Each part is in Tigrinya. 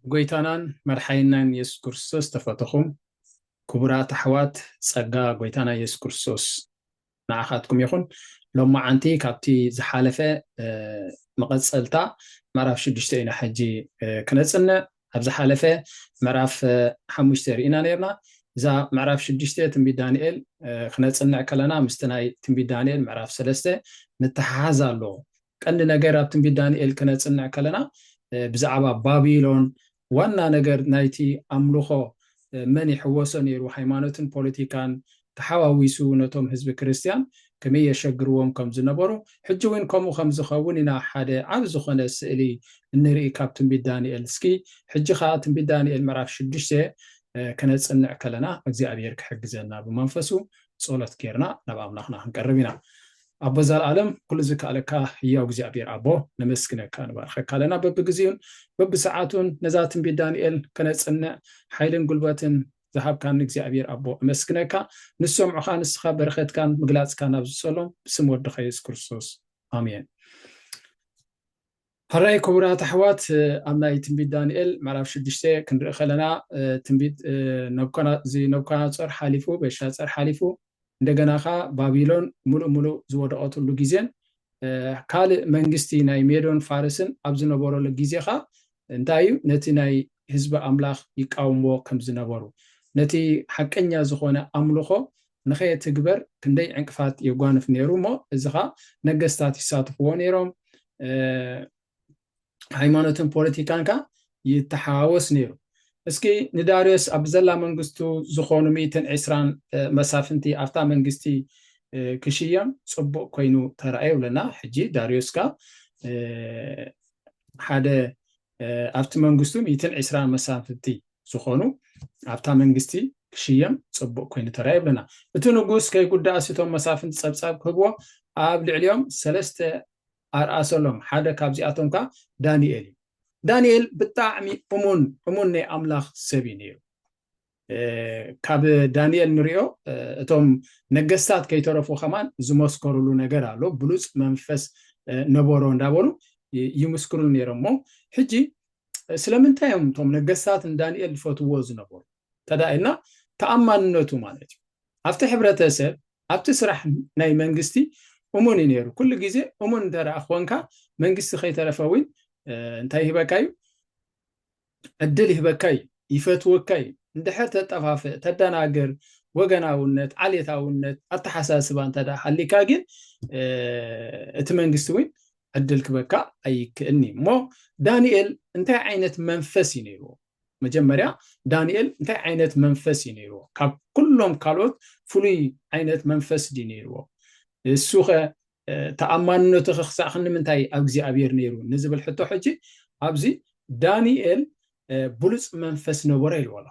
ጎይታናን መድሓይናን የሱስ ክርስቶስ ተፈተኹም ክቡራት ኣሕዋት፣ ጸጋ ጎይታና የሱስ ክርስቶስ ንዓኻትኩም ይኹን። ሎማዓንቲ ካብቲ ዝሓለፈ መቐጸልታ ምዕራፍ ሽዱሽተ ኢና ሕጂ ክነጽንዕ። ኣብ ዝሓለፈ ምዕራፍ ሓሙሽተ ርኢና ነርና። እዛ ምዕራፍ ሽዱሽተ ትንቢት ዳንኤል ክነጽንዕ ከለና ምስቲ ናይ ትንቢት ዳንኤል ምዕራፍ ሰለስተ ምትሓሓዝ ኣለዎ። ቀንዲ ነገር ኣብ ትንቢት ዳንኤል ክነጽንዕ ከለና ብዛዕባ ባቢሎን፣ ዋና ነገር ናይቲ ኣምልኾ መን ይሕወሶ ነይሩ፣ ሃይማኖትን ፖለቲካን ተሓዋዊሱ ነቶም ህዝቢ ክርስትያን ከመይ የሸግርዎም ከም ዝነበሩ፣ ሕጂ እውን ከምኡ ከም ዝኸውን ኢና ሓደ ዓብ ዝኾነ ስእሊ እንርኢ ካብ ትንቢት ዳንኤል። እስኪ ሕጂ ኸዓ ትንቢት ዳንኤል ምዕራፍ ሽዱሽተ ክነጽንዕ ከለና እግዚኣብሔር ክሕግዘና ብመንፈሱ ጸሎት ጌርና ናብ ኣምላኽና ክንቀርብ ኢና። ኣቦ ዘልኣለም ኩሉ ዝከኣለካ ህያው እግዚኣብሔር ኣቦ ነመስግነካ ንባርኸካ ኣለና። በብግዜኡን በብሰዓቱን ነዛ ትንቢት ዳንኤል ከነጽንዕ ሓይልን ጉልበትን ዝሃብካኒ እግዚኣብሔር ኣቦ እመስግነካ። ንሰምዑኻ ንስኻ በረኸትካን ምግላጽካን ኣብ ዝጸሎም ብስም ወድኻ የሱስ ክርስቶስ ኣሜን። ሕራይ ክቡራት ኣሕዋት፣ ኣብ ናይ ትንቢት ዳንኤል ምዕራፍ ሽዱሽተ ክንርኢ ከለና ትንቢት ነብኮናጽር ሓሊፉ፣ ቤልሻጸር ሓሊፉ፣ እንደገና ኸዓ ባቢሎን ሙሉእ ሙሉእ ዝወደቐትሉ ግዜን ካልእ መንግስቲ ናይ ሜዶን ፋርስን ኣብ ዝነበረሉ ግዜ ኸዓ እንታይ እዩ ነቲ ናይ ህዝቢ ኣምላኽ ይቃወምዎ ከም ዝነበሩ፣ ነቲ ሓቀኛ ዝኾነ ኣምልኾ ንኸየትግበር ክንደይ ዕንቅፋት የጓንፍ ነይሩ እሞ እዚ ኸዓ ነገስታት ይሳትፍዎ ነይሮም። ሃይማኖትን ፖለቲካን ከ ይተሓዋወስ ነይሩ። እስኪ ንዳርዮስ ኣብ ዘላ መንግስቱ ዝኾኑ ሚእትን ዕስራን መሳፍንቲ ኣብታ መንግስቲ ክሽየም ጽቡቕ ኮይኑ ተራእየ ይብለና። ሕጂ ዳርዮስ ከ ሓደ ኣብቲ መንግስቱ ሚእትን ዕስራን መሳፍንቲ ዝኾኑ ኣብታ መንግስቲ ክሽየም ጽቡቕ ኮይኑ ተራእየ ይብለና። እቲ ንጉስ ከይጉዳእስ እቶም መሳፍንቲ ጸብጻብ ክህብዎ ኣብ ልዕሊኦም ሰለስተ ኣርኣሰሎም። ሓደ ካብዚኣቶም ከ ዳንኤል እዩ። ዳንኤል ብጣዕሚ እሙን እሙን ናይ ኣምላኽ ሰብ እዩ ነይሩ። ካብ ዳንኤል ንሪኦ እቶም ነገስታት ከይተረፉ ከማን ዝመስከሩሉ ነገር ኣሎ። ብሉፅ መንፈስ ነበሮ እንዳበሉ ይምስክሩሉ ነይሮም። እሞ ሕጂ ስለምንታይ እዮም እቶም ነገስታት ንዳንኤል ዝፈትዎ ዝነበሩ? ተዳኢልና ተኣማንነቱ ማለት እዩ። ኣብቲ ሕብረተሰብ ኣብቲ ስራሕ ናይ መንግስቲ እሙን እዩ ነይሩ። ኩሉ ግዜ እሙን እንተ ደኣ ኮንካ መንግስቲ ከይተረፈ እውን እንታይ ይህበካ እዩ? ዕድል ይህበካ እዩ፣ ይፈትወካ እዩ። እንድሕር ተጠፋፍእ፣ ተደናግር፣ ወገናውነት፣ ዓሌታውነት ኣተሓሳስባ እንተ ደኣ ሃሊካ ግን እቲ መንግስቲ እውን ዕድል ክበካ ኣይክእልኒ። እሞ ዳንኤል እንታይ ዓይነት መንፈስ እዩ ነይርዎ? መጀመርያ ዳንኤል እንታይ ዓይነት መንፈስ እዩ ነይርዎ? ካብ ኩሎም ካልኦት ፍሉይ ዓይነት መንፈስ ድዩ ነይርዎ? እሱኸ ተኣማንነቱ ክሳዕ ክንምንታይ ኣብ እግዚኣብሔር ነይሩ ንዝብል ሕቶ ሕጂ ኣብዚ ዳንኤል ብሉፅ መንፈስ ነበረ ይልዎ ኣሎ።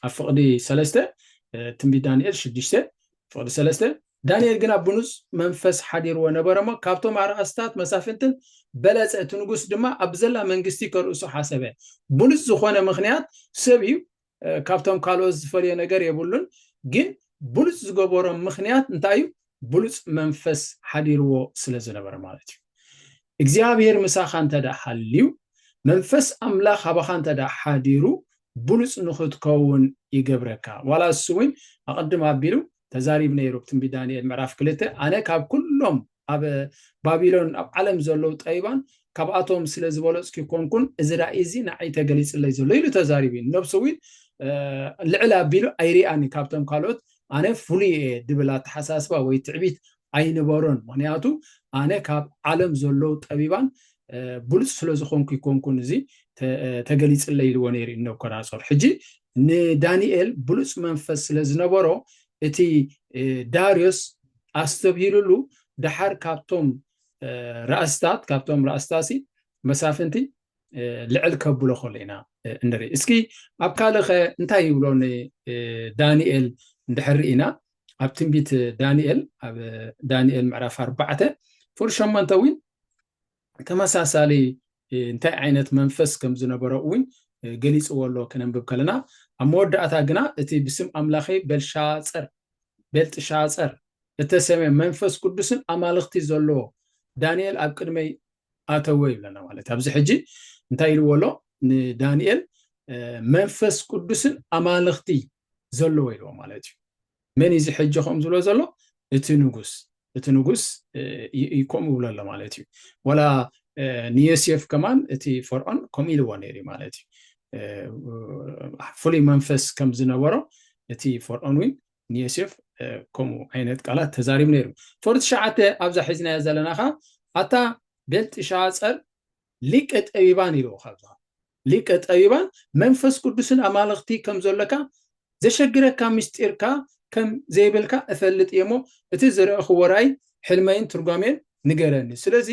ኣብ ፍቕዲ ሰለስተ ትንቢት ዳንኤል ሽዱሽተ ፍቕዲ ሰለስተ ዳንኤል ግና ብሉፅ መንፈስ ሓዲርዎ ነበረ እሞ ካብቶም ኣርኣስታት መሳፍንትን በለፀ። እቲ ንጉስ ድማ ኣብ ዘላ መንግስቲ ከርእሱ ሓሰበ። ብሉፅ ዝኾነ ምኽንያት ሰብ እዩ፣ ካብቶም ካልኦት ዝፈልዮ ነገር የብሉን። ግን ብሉፅ ዝገበሮ ምኽንያት እንታይ እዩ? ብሉፅ መንፈስ ሓዲርዎ ስለ ዝነበረ ማለት እዩ። እግዚኣብሔር ምሳኻ እንተ ደኣ ሃልዩ፣ መንፈስ ኣምላኽ ኣባኻ እንተ ደኣ ሓዲሩ፣ ብሉፅ ንኽትከውን ይገብረካ። ዋላ እሱ እውን ኣቐድም ኣቢሉ ተዛሪብ ነይሩ። ትንቢት ዳንኤል ምዕራፍ ክልተ ኣነ ካብ ኩሎም ኣብ ባቢሎን ኣብ ዓለም ዘለዉ ጠቢባን ካብኣቶም ስለ ዝበለፅኩ ይኮንኩን፣ እዚ ራእይ እዚ ንዓይ ተገሊፅለይ ዘሎ ኢሉ ተዛሪቡ እዩ። ነብሱ እውን ልዕል ኣቢሉ ኣይሪኣኒ ካብቶም ካልኦት ኣነ ፍሉይ እየ ድብል ኣተሓሳስባ ወይ ትዕቢት ኣይነበሮን። ምክንያቱ ኣነ ካብ ዓለም ዘለዉ ጠቢባን ብሉፅ ስለ ዝኾንኩ ይኮንኩን እዚ ተገሊፅለይ ኢልዎ ነይሩ እዩ ነብኮናፆር። ሕጂ ንዳንኤል ብሉፅ መንፈስ ስለ ዝነበሮ እቲ ዳርዮስ ኣስተብሂሉሉ ደሓር ካብቶም ራእስታት ካብቶም ራእስታሲ መሳፍንቲ ልዕል ከብሎ ከሎ ኢና እንርኢ። እስኪ ኣብ ካልእኸ እንታይ ይብሎ ንዳንኤል እንድሕር ርኢና ኣብ ትንቢት ዳንኤል ኣብ ዳንኤል ምዕራፍ ኣርባዕተ ፍር ሸሞንተ እውን ተመሳሳሊ እንታይ ዓይነት መንፈስ ከም ዝነበሮ እውን ገሊፅዎ ኣሎ። ክነንብብ ከለና ኣብ መወዳእታ ግና እቲ ብስም ኣምላኸይ ቤልሻፀር ቤልጥሻፀር እተሰመ መንፈስ ቅዱስን ኣማልኽቲ ዘለዎ ዳንኤል ኣብ ቅድመይ ኣተወ ይብለና። ማለት ኣብዚ ሕጂ እንታይ ኢልዎ ኣሎ? ንዳንኤል መንፈስ ቅዱስን ኣማልኽቲ ዘለዎ ኢልዎ ማለት እዩ። መን እዚ ሕጂ ከም ዝብሎ ዘሎ? እቲ ንጉስ። እቲ ንጉስ ከምኡ ይብሎ ኣሎ ማለት እዩ። ወላ ንዮሴፍ ከማን እቲ ፈርዖን ከምኡ ኢልዎ ነይሩ ማለት እዩ። ፍሉይ መንፈስ ከም ዝነበሮ እቲ ፈርዖን እውን ንዮሴፍ ከምኡ ዓይነት ቃላት ተዛሪቡ ነይሩ። ፈርድ ትሽዓተ ኣብዛ ሒዝናዮ ዘለናኻ ኣታ ቤልጥሻፀር ሊቀ ጠቢባን ኢልዎ ካብዛ ሊቀ ጠቢባን መንፈስ ቅዱስን ኣማልኽቲ ከም ዘለካ ዘሸግረካ ምስጢርካ ከም ዘይብልካ እፈልጥ እየ እሞ እቲ ዝረእኽዎ ራእይ ሕልመይን ትርጓሜን ንገረኒ። ስለዚ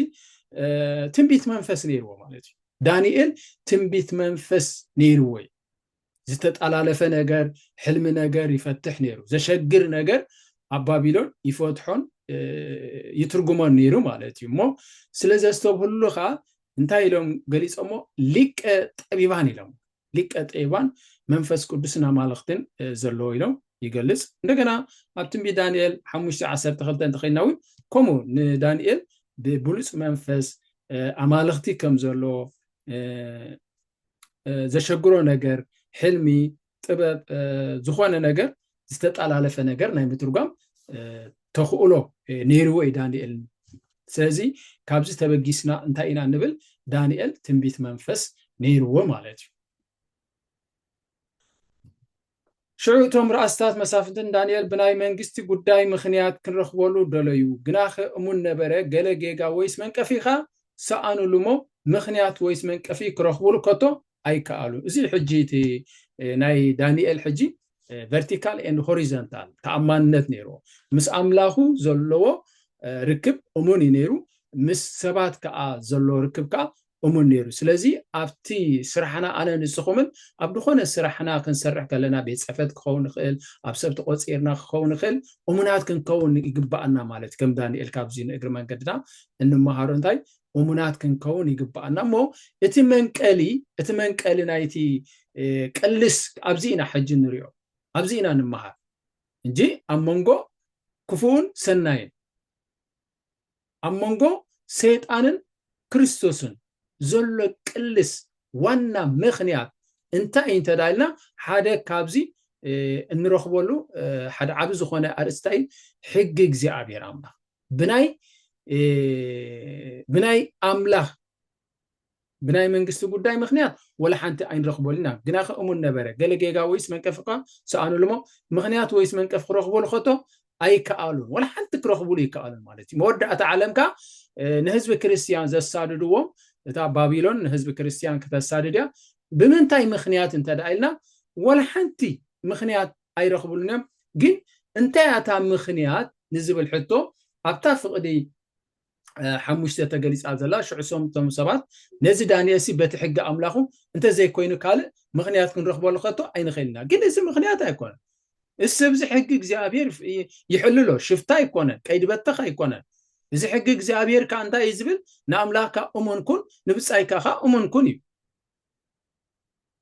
ትንቢት መንፈስ ነይርዎ ማለት እዩ። ዳንኤል ትንቢት መንፈስ ነይርዎ እዩ። ዝተጠላለፈ ነገር፣ ሕልሚ ነገር ይፈትሕ ነይሩ። ዘሸግር ነገር ኣብ ባቢሎን ይፈትሖን ይትርጉሞን ነይሩ ማለት እዩ። እሞ ስለ ዘስተብህሉ ከዓ እንታይ ኢሎም ገሊፆሞ? ሊቀ ጠቢባን ኢሎም። ሊቀ ጠቢባን መንፈስ ቅዱስን ኣማልኽትን ዘለዎ ኢሎም ይገልፅ። እንደገና ኣብ ትንቢት ዳንኤል ሓሙሽተ ዓሰርተ ክልተ እንተኸይድና እውን ከምኡ ንዳንኤል ብብሉፅ መንፈስ ኣማልኽቲ ከም ዘሎ ዘሸግሮ ነገር፣ ሕልሚ፣ ጥበብ፣ ዝኾነ ነገር ዝተጠላለፈ ነገር ናይ ምትርጓም ተኽእሎ ነይርዎ እዩ ዳንኤል። ስለዚ ካብዚ ተበጊስና እንታይ ኢና ንብል? ዳንኤል ትንቢት መንፈስ ነይርዎ ማለት እዩ። ሽዑ እቶም ራእስታት መሳፍንትን ዳንኤል ብናይ መንግስቲ ጉዳይ ምኽንያት ክንረኽበሉ ደለዩ። ግናኸ እሙን ነበረ፣ ገለ ጌጋ ወይስ መንቀፊኻ ሰኣኑሉ እሞ ምኽንያት ወይስ መንቀፊ ክረኽቡሉ ከቶ ኣይከኣሉ። እዚ ሕጂ እቲ ናይ ዳንኤል ሕጂ ቨርቲካል ኤንድ ሆሪዞንታል ተኣማንነት ነይርዎ። ምስ ኣምላኹ ዘለዎ ርክብ እሙን እዩ ነይሩ፣ ምስ ሰባት ከዓ ዘለዎ ርክብ ከዓ እሙን ነይሩ። ስለዚ ኣብቲ ስራሕና ኣነ ንስኹምን ኣብ ዝኾነ ስራሕና ክንሰርሕ ከለና ቤት ፅሕፈት ክኸውን ይኽእል፣ ኣብ ሰብ ተቆፂርና ክኸውን ይኽእል፣ እሙናት ክንከውን ይግባኣና ማለት ከም ዳንኤል ካብዚ ንእግሪ መንገድና እንመሃሮ እንታይ እሙናት ክንከውን ይግባኣና። እሞ እቲ መንቀሊ እቲ መንቀሊ ናይቲ ቅልስ ኣብዚ ኢና ሕጂ ንሪኦ፣ ኣብዚ ኢና ንመሃር እንጂ ኣብ መንጎ ክፉውን ሰናይን ኣብ መንጎ ሰይጣንን ክርስቶስን ዘሎ ቅልስ ዋና ምኽንያት እንታይ እዩ እንተዳልና ሓደ ካብዚ እንረኽበሉ ሓደ ዓቢ ዝኾነ ኣርእስታይ ሕጊ እግዚኣብሔር ኣምላኽ ብናይ ብናይ ኣምላኽ ብናይ መንግስቲ ጉዳይ ምኽንያት ወላ ሓንቲ ኣይንረኽበሉ ኢና። ግናኸ እሙን ነበረ። ገለ ጌጋ ወይስ መንቀፊ እኳ ሰኣኑሉ እሞ ምኽንያት ወይስ መንቀፊ ክረኽበሉ ከቶ ኣይከኣሉን። ወላ ሓንቲ ክረኽብሉ ይከኣሉን ማለት እዩ። መወዳእታ ዓለም ከኣ ንህዝቢ ክርስትያን ዘሳድድዎም እታ ባቢሎን ንህዝቢ ክርስትያን ክተሳድድ እያ። ብምንታይ ምኽንያት እንተ ደኣ ኢልና ወላ ሓንቲ ምኽንያት ኣይረኽብሉን እዮም። ግን እንታይ እያ እታ ምኽንያት ንዝብል ሕቶ ኣብታ ፍቕዲ ሓሙሽተ ተገሊፃ ዘላ ሽዑ ሶም እቶም ሰባት ነዚ ዳንኤል ሲ በቲ ሕጊ ኣምላኹ እንተዘይኮይኑ ካልእ ምኽንያት ክንረኽበሉ ከቶ ኣይንኽእል ኢና። ግን እዚ ምኽንያት ኣይኮነን። እዚ ሰብ እዚ ሕጊ እግዚኣብሔር ይሕልሎ ሽፍታ ኣይኮነን፣ ቀይዲ በተኽ ኣይኮነን። እዚ ሕጊ እግዚኣብሔር ከዓ እንታይ እዩ ዝብል? ንኣምላኽካ እሙን ኩን፣ ንብፃይካ ከዓ እሙን ኩን እዩ።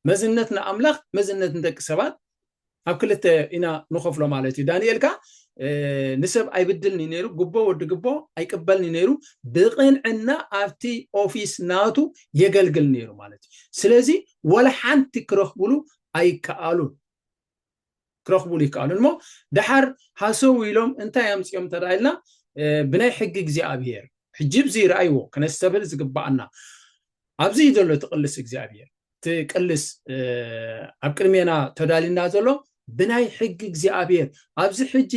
መዝነት ንኣምላኽ መዝነት ንደቂ ሰባት ኣብ ክልተ ኢና ንኸፍሎ ማለት እዩ። ዳንኤል ከዓ ንሰብ ኣይብድልን እዩ ነይሩ፣ ግቦ ወዲ ግቦ ኣይቅበልን እዩ ነይሩ። ብቕንዕና ኣብቲ ኦፊስ ናቱ የገልግል ነይሩ ማለት እዩ። ስለዚ ወላ ሓንቲ ክረኽብሉ ኣይከኣሉን። ክረኽብሉ ይከኣሉን እሞ ድሓር ሃሰው ኢሎም እንታይ ኣምፅኦም ተዳ ኢልና ብናይ ሕጊ እግዚኣብሔር ሕጂ ብዚ ረኣይዎ ክነስተብል ዝግባኣና ኣብዚ እዩ ዘሎ ትቕልስ እግዚኣብሔር ትቅልስ ኣብ ቅድሜና ተዳልና ዘሎ ብናይ ሕጊ እግዚኣብሔር ኣብዚ ሕጂ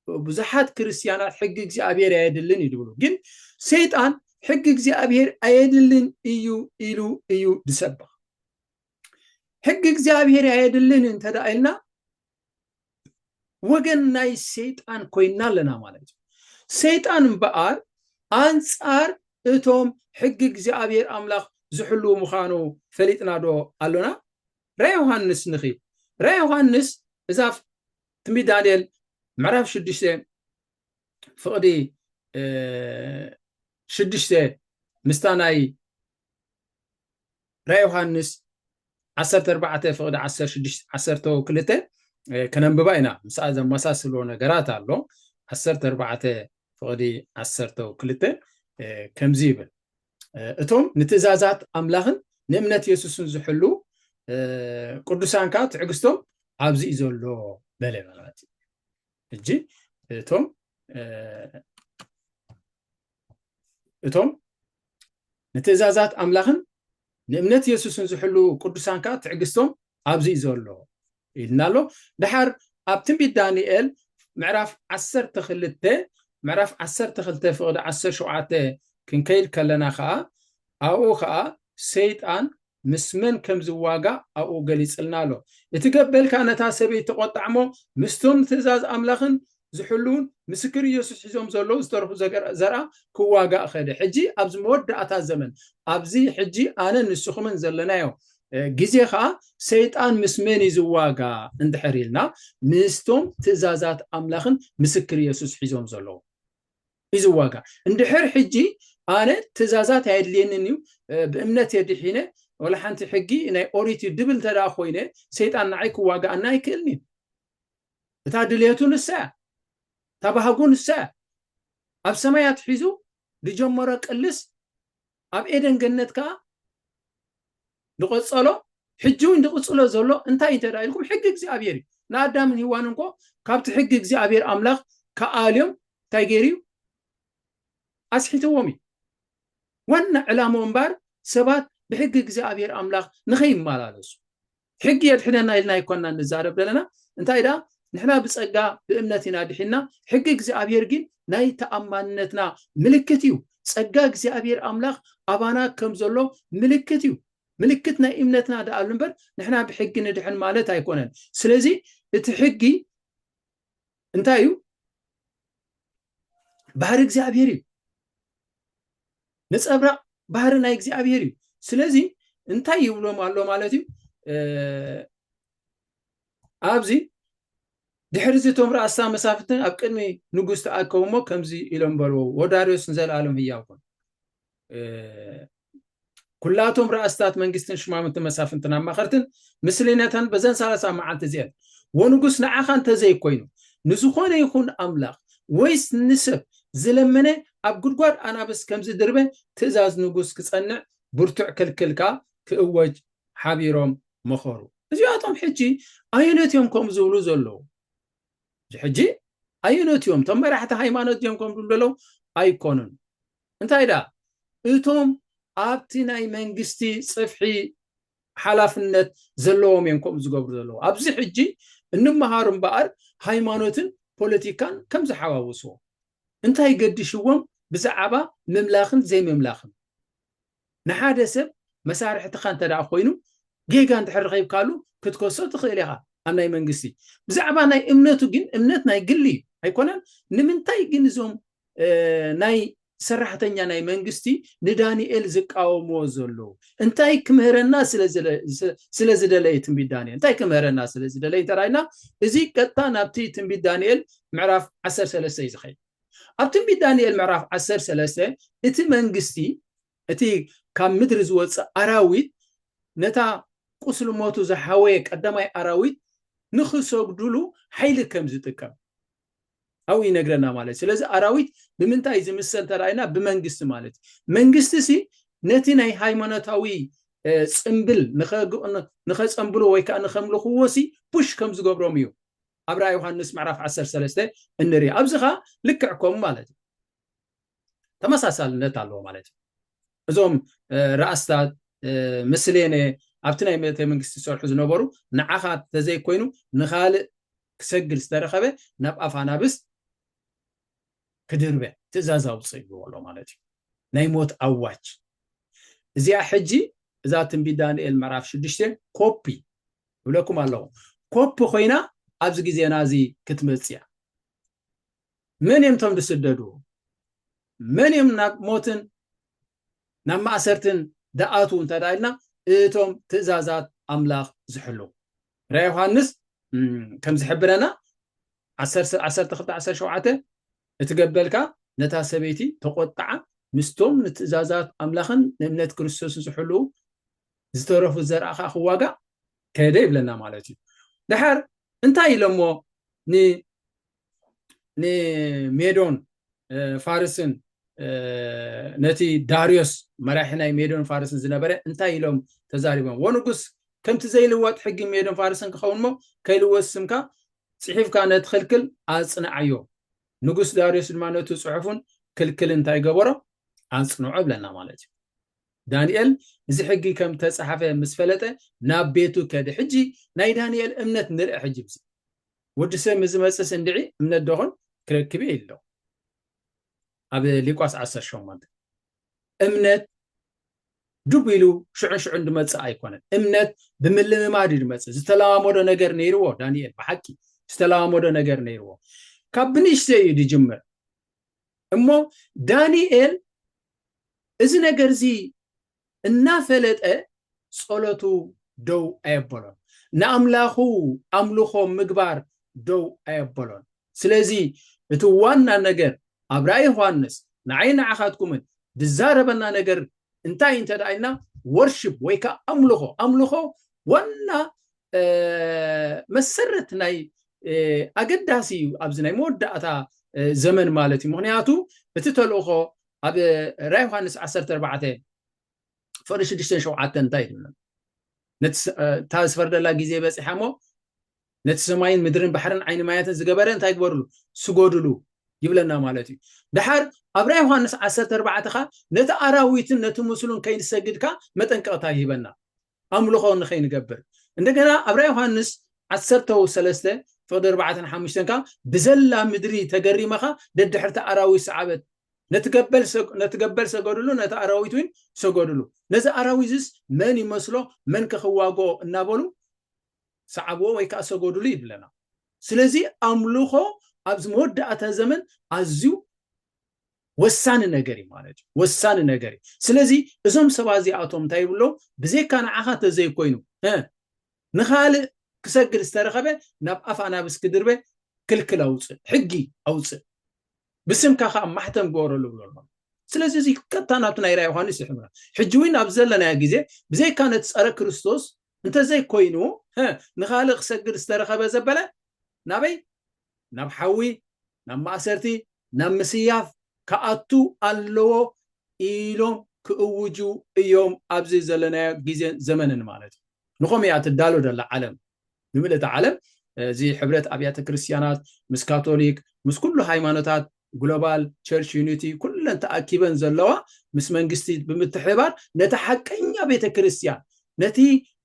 ብዙሓት ክርስትያናት ሕጊ እግዚኣብሔር ኣየድልን እዩ ዝብሉ ግን ሰይጣን ሕጊ እግዚኣብሔር ኣየድልን እዩ ኢሉ እዩ ዝሰብኽ ሕጊ እግዚኣብሔር ኣየድልን እንተዳ ኢልና ወገን ናይ ሰይጣን ኮይና ኣለና ማለት እዩ ሰይጣን እምበኣር ኣንፃር እቶም ሕጊ እግዚኣብሔር ኣምላኽ ዝሕልው ምዃኑ ፈሊጥና ዶ ኣሎና ራ ዮሃንስ ንኺድ ራ ዮሃንስ እዛ ትንቢት ዳንኤል ምዕራፍ ሽዱሽተ ፍቕዲ ሽዱሽተ ምስታ ናይ ራ ዮሃንስ ዓሰርተ ኣርባዕተ ፍቕዲ ዓሰርተ ክልተ ከነንብባ ኢና ምስኣ ዘመሳስሎ ነገራት ኣሎ ዓሰርተ ኣርባዕተ ፍቕዲ ዓሰርተ ክልተ ከምዚ ይብል እቶም ንትእዛዛት ኣምላኽን ንእምነት የሱስን ዝሕሉ ቅዱሳን ከዓ ትዕግስቶም ኣብዚ እዩ ዘሎ በለ ማለት እዩ። ሕጂ እቶም እቶም ንትእዛዛት ኣምላኽን ንእምነት የሱስን ዝሕሉ ቅዱሳን ከዓ ትዕግስቶም ኣብዚ እዩ ዘሎ ኢልና ኣሎ። ድሓር ኣብ ትንቢት ዳንኤል ምዕራፍ ዓሰርተ ክልተ ምዕራፍ ዓሰርተ ክልተ ፍቕዲ ዓሰርተ ሸውዓተ ክንከይድ ከለና ከዓ ኣብኡ ከዓ ሰይጣን ምስ መን ከም ዝዋጋእ ኣብኡ ገሊጽልና ኣሎ። እቲ ገበል ከዓ ነታ ሰበይቲ ተቖጣዕሞ ምስቶም ትእዛዝ ኣምላኽን ዝሕልውን ምስክር ኢየሱስ ሒዞም ዘለዉ ዝተረፉ ዘርኣ ክዋጋእ ኸደ። ሕጂ ኣብዚ መወዳእታ ዘመን ኣብዚ ሕጂ ኣነን ንስኹምን ዘለናዮ ግዜ ከዓ ሰይጣን ምስ መን እዩ ዝዋጋ እንድሕር ኢልና ምስቶም ትእዛዛት ኣምላኽን ምስክር ኢየሱስ ሒዞም ዘለዉ እዩ ዝዋጋ። እንድሕር ሕጂ ኣነ ትእዛዛት ኣየድልየንን እዩ ብእምነት የድሒነ ወላ ሓንቲ ሕጊ ናይ ኦሪት እዩ ድብል እንተ ኮይነ ሰይጣን ንዓይ ክዋጋኣና ኣይክእልን እዩ። እታ ድልየቱ ንሳ እያ። እታ ባህጉ ንሳ እያ። ኣብ ሰማያት ሒዙ ዝጀመሮ ቅልስ ኣብ ኤደን ገነት ከዓ ዝቐጸሎ ሕጂ እውን ዝቕጽሎ ዘሎ እንታይ እንተ ኢልኩም ሕጊ እግዚኣብሔር እዩ። ንኣዳምን ሂዋን እንኮ ካብቲ ሕጊ እግዚኣብሔር ኣምላኽ ከኣልዮም እንታይ ገይሩ እዩ ኣስሒትዎም እዩ። ዋና ዕላሞ እምበር ሰባት ብሕጊ እግዚኣብሔር ኣምላኽ ንኸይመላለሱ ሕጊ የድሕነና ኢልና ኣይኮና ንዛረብ ዘለና። እንታይ ደኣ ንሕና ብጸጋ ብእምነት ኢና ድሒና። ሕጊ እግዚኣብሔር ግን ናይ ተኣማንነትና ምልክት እዩ። ጸጋ እግዚኣብሔር ኣምላኽ ኣባና ከም ዘሎ ምልክት እዩ። ምልክት ናይ እምነትና ደኣ እምበር ንሕና ብሕጊ ንድሕን ማለት ኣይኮነን። ስለዚ እቲ ሕጊ እንታይ እዩ? ባህሪ እግዚኣብሔር እዩ። ነጸብራቕ ባህሪ ናይ እግዚኣብሔር እዩ። ስለዚ እንታይ ይብሎም ኣሎ ማለት እዩ? ኣብዚ ድሕሪ እዚ እቶም ራእስታ መሳፍንትን ኣብ ቅድሚ ንጉስ ተኣከቡ እሞ ከምዚ ኢሎም በልዎ፣ ወዳርዮስ ንዘለኣለም ህያው ኩን። ኩላቶም ራእስታት መንግስትን ሽማምንትን መሳፍንትን ኣማኸርትን ምስሊነተን በዘን ሰላሳ መዓልቲ እዚአን ወንጉስ ንዓኻ እንተዘይኮይኑ ንዝኾነ ይኹን ኣምላኽ ወይስ ንሰብ ዝለመነ ኣብ ጉድጓድ ኣናብስ ከምዝድርበ ትእዛዝ ንጉስ ክጸንዕ ብርቱዕ ክልክል ከዓ ክእወጅ ሓቢሮም መኸሩ። እዚኣቶም ሕጂ ኣየኖት እዮም ከምኡ ዝብሉ ዘለዉ? ሕጂ ኣየኖት እዮም? እቶም መራሕቲ ሃይማኖት እዮም ከምኡ ዝብሉ ዘለዉ? ኣይኮኑን። እንታይ ደኣ እቶም ኣብቲ ናይ መንግስቲ ጽፍሒ ሓላፍነት ዘለዎም እዮም ከምኡ ዝገብሩ ዘለዉ። ኣብዚ ሕጂ እንመሃሩ እምበኣር ሃይማኖትን ፖለቲካን ከም ዝሓዋውስዎ እንታይ ገድሽዎም ብዛዕባ ምምላኽን ዘይምምላኽን? ንሓደ ሰብ መሳርሕትኻ እንተ ደኣ ኮይኑ ጌጋ እንድሕር ረኺብካሉ ክትከሶ ትኽእል ኢኻ ኣብ ናይ መንግስቲ። ብዛዕባ ናይ እምነቱ ግን እምነት ናይ ግሊ እዩ ኣይኮነን። ንምንታይ ግን እዞም ናይ ሰራሕተኛ ናይ መንግስቲ ንዳንኤል ዝቃወምዎ ዘለዉ እንታይ ክምህረና ስለ ዝደለየ ትንቢት ዳንኤል እንታይ ክምህረና ስለ ዝደለየ እንተራይና እዚ ቀጥታ ናብቲ ትንቢት ዳንኤል ምዕራፍ ዓሰርተ ሰለስተ እዩ ዝኸይድ። ኣብ ትንቢት ዳንኤል ምዕራፍ ዓሰርተ ሰለስተ እቲ መንግስቲ እቲ ካብ ምድሪ ዝወፅእ ኣራዊት ነታ ቁስሊ ሞቱ ዝሓወየ ቀዳማይ ኣራዊት ንኽሰግዱሉ ሓይሊ ከም ዝጥቀም ኣብኡ ይነግረና ማለት እዩ። ስለዚ ኣራዊት ብምንታይ ዝምሰል ተራእይና ብመንግስቲ ማለት እዩ። መንግስቲ ሲ ነቲ ናይ ሃይማኖታዊ ጽምብል ንኸጸንብሉ ወይ ከዓ ንኸምልኽዎ ሲ ፑሽ ከም ዝገብሮም እዩ ኣብ ራእይ ዮሃንስ ምዕራፍ ዓሰርተ ሰለስተ እንርኢ። ኣብዚ ኸዓ ልክዕ ከምኡ ማለት እዩ። ተመሳሳልነት ኣለዎ ማለት እዩ። እዞም ራእስታት ምስሌነ ኣብቲ ናይ ቤተ መንግስቲ ዝሰርሑ ዝነበሩ ንዓኻ ተዘይኮይኑ ንኻልእ ክሰግድ ዝተረኸበ ናብ ኣፍ ኣናብስ ክድርበ ትእዛዝ ኣውፅእ ይብልዎ ኣሎ ማለት እዩ። ናይ ሞት ኣዋጅ እዚኣ ሕጂ እዛ ትንቢት ዳንኤል ምዕራፍ ሽዱሽተ ኮፒ እብለኩም ኣለኹ። ኮፒ ኮይና ኣብዚ ግዜና እዚ ክትመፅእ እያ። መን እዮም እቶም ዝስደዱ? መን እዮም ናብ ሞትን ናብ ማእሰርትን ደኣቱ እንተ ደኣ ኢልና እቶም ትእዛዛት ኣምላኽ ዝሕሉ ራ ዮሃንስ ከም ዝሕብረና ዓሰርተ ክልተ ዓሰርተ ሸውዓተ እቲ ገበልካ ነታ ሰበይቲ ተቆጣዓ ምስቶም ንትእዛዛት ኣምላኽን ንእምነት ክርስቶስን ዝሕልዉ ዝተረፉ ዘርኣኻ ክዋጋእ ከደ ይብለና ማለት እዩ። ድሓር እንታይ ኢሎሞ ንሜዶን ፋርስን ነቲ ዳርዮስ መራሒ ናይ ሜዶን ፋርስን ዝነበረ እንታይ ኢሎም ተዛሪቦም? ወንጉስ፣ ከምቲ ዘይልወጥ ሕጊ ሜዶን ፋርስን ክኸውን እሞ ከይልወጥ ስምካ ጽሒፍካ ነቲ ክልክል ኣጽንዓዮ። ንጉስ ዳርዮስ ድማ ነቲ ጽሑፉን ክልክል እንታይ ገበሮ? ኣጽንዖ ብለና ማለት እዩ። ዳንኤል እዚ ሕጊ ከም ተጻሓፈ ምስ ፈለጠ ናብ ቤቱ ከደ። ሕጂ ናይ ዳንኤል እምነት ንርኢ። ሕጂ ብዚ ወዲ ሰብ ምስ ዝመጽእ ስንድዒ እምነት ደኾን ክረክብ እየ ኢሎ ኣብ ሊቋስ ዓሰርተ ሸሞንተ። እምነት ዱብ ኢሉ ሽዑን ሽዑን ዝመጽእ ኣይኮነን። እምነት ብምልምማድ እዩ ዝመጽእ። ዝተለማመዶ ነገር ነይርዎ ዳንኤል፣ ብሓቂ ዝተለማመዶ ነገር ነይርዎ። ካብ ብንእሽተይ እዩ ዝጅምር። እሞ ዳንኤል እዚ ነገር እዚ እናፈለጠ ጸሎቱ ደው ኣየበሎን። ንኣምላኹ ኣምልኾ ምግባር ደው ኣየበሎን። ስለዚ እቲ ዋና ነገር ኣብ ራእይ ዮሃንስ ንዓይ ንዓኻትኩምን ዝዛረበና ነገር እንታይ እንተ ደኣ ኢልና፣ ወርሽፕ ወይ ከዓ ኣምልኾ። ኣምልኾ ዋና መሰረት ናይ ኣገዳሲ እዩ ኣብዚ ናይ መወዳእታ ዘመን ማለት እዩ። ምክንያቱ እቲ ተልእኾ ኣብ ራእይ ዮሃንስ ዓሰርተ ኣርባዕተ ፍቕዲ ሽዱሽተን ሸውዓተን እንታይ ትብለና? ነቲ ስ- እ፣ እታ ዝፈርደላ ግዜ በፂሓ እሞ ነቲ ሰማይን ምድርን ባሕርን ዓይኒ ማያትን ዝገበረ እንታይ ግበርሉ? ስጎድሉ ይብለና ማለት እዩ። ደሓር ኣብ ራእይ ዮሃንስ ዓሰርተ ኣርባዕተ ኻ ነቲ ኣራዊትን ነቲ ምስሉን ከይንሰግድካ መጠንቀቕታ ይህበና፣ ኣምልኾ ንኸይንገብር። እንደገና ኣብ ራእይ ዮሃንስ ዓሰርተ ሰለስተ ፍቕዲ ኣርባዕተን ሓሙሽተን ካ ብዘላ ምድሪ ተገሪመኻ ደድሕርቲ ኣራዊት ሰዓበት። ነቲ ገበል ሰ- ነቲ ገበል ሰገድሉ፣ ነቲ ኣራዊት እውን ሰገድሉ። ነዚ ኣራዊትስ መን ይመስሎ፣ መን ከ ክዋግኦ እናበሉ ሰዓብዎ ወይ ከዓ ሰገድሉ ይብለና። ስለዚ ኣምልኾ ኣብዚ መወዳእታ ዘመን ኣዝዩ ወሳኒ ነገር እዩ ማለት እዩ። ወሳኒ ነገር እዩ። ስለዚ እዞም ሰባት እዚኣቶም እንታይ ይብሎም? ብዘይካ ንዓኻ ተዘይኮይኑ እ፣ ንኻልእ ክሰግድ ዝተረኸበ ናብ ኣፍ ኣናብስ ክድርበ ክልክል ኣውፅእ፣ ሕጊ ኣውፅእ፣ ብስምካ ከዓ ማሕተም ግበረሉ ብሎ ኣሎ። ስለዚ እዚ ቀጥታ ናብቲ ናይ ራእይ ዮሃንስ ይሕብራ። ሕጂ እውን ኣብ ዘለናዮ ግዜ ብዘይካ ነቲ ፀረ ክርስቶስ እንተዘይኮይኑ እ፣ ንኻልእ ክሰግድ ዝተረኸበ ዘበለ ናበይ? ናብ ሓዊ፣ ናብ ማእሰርቲ፣ ናብ ምስያፍ ክኣቱ ኣለዎ ኢሎም ክእውጁ እዮም ኣብዚ ዘለናዮ ግዜን ዘመንን ማለት እዩ። ንኸምኡ እያ ትዳሎ ዘላ ዓለም። ንምልእቲ ዓለም እዚ ሕብረት ኣብያተ ክርስቲያናት ምስ ካቶሊክ ምስ ኩሉ ሃይማኖታት ግሎባል ቸርች ዩኒቲ ኩለን ተኣኪበን ዘለዋ ምስ መንግስቲ ብምትሕብባር ነቲ ሓቀኛ ቤተ ክርስቲያን ነቲ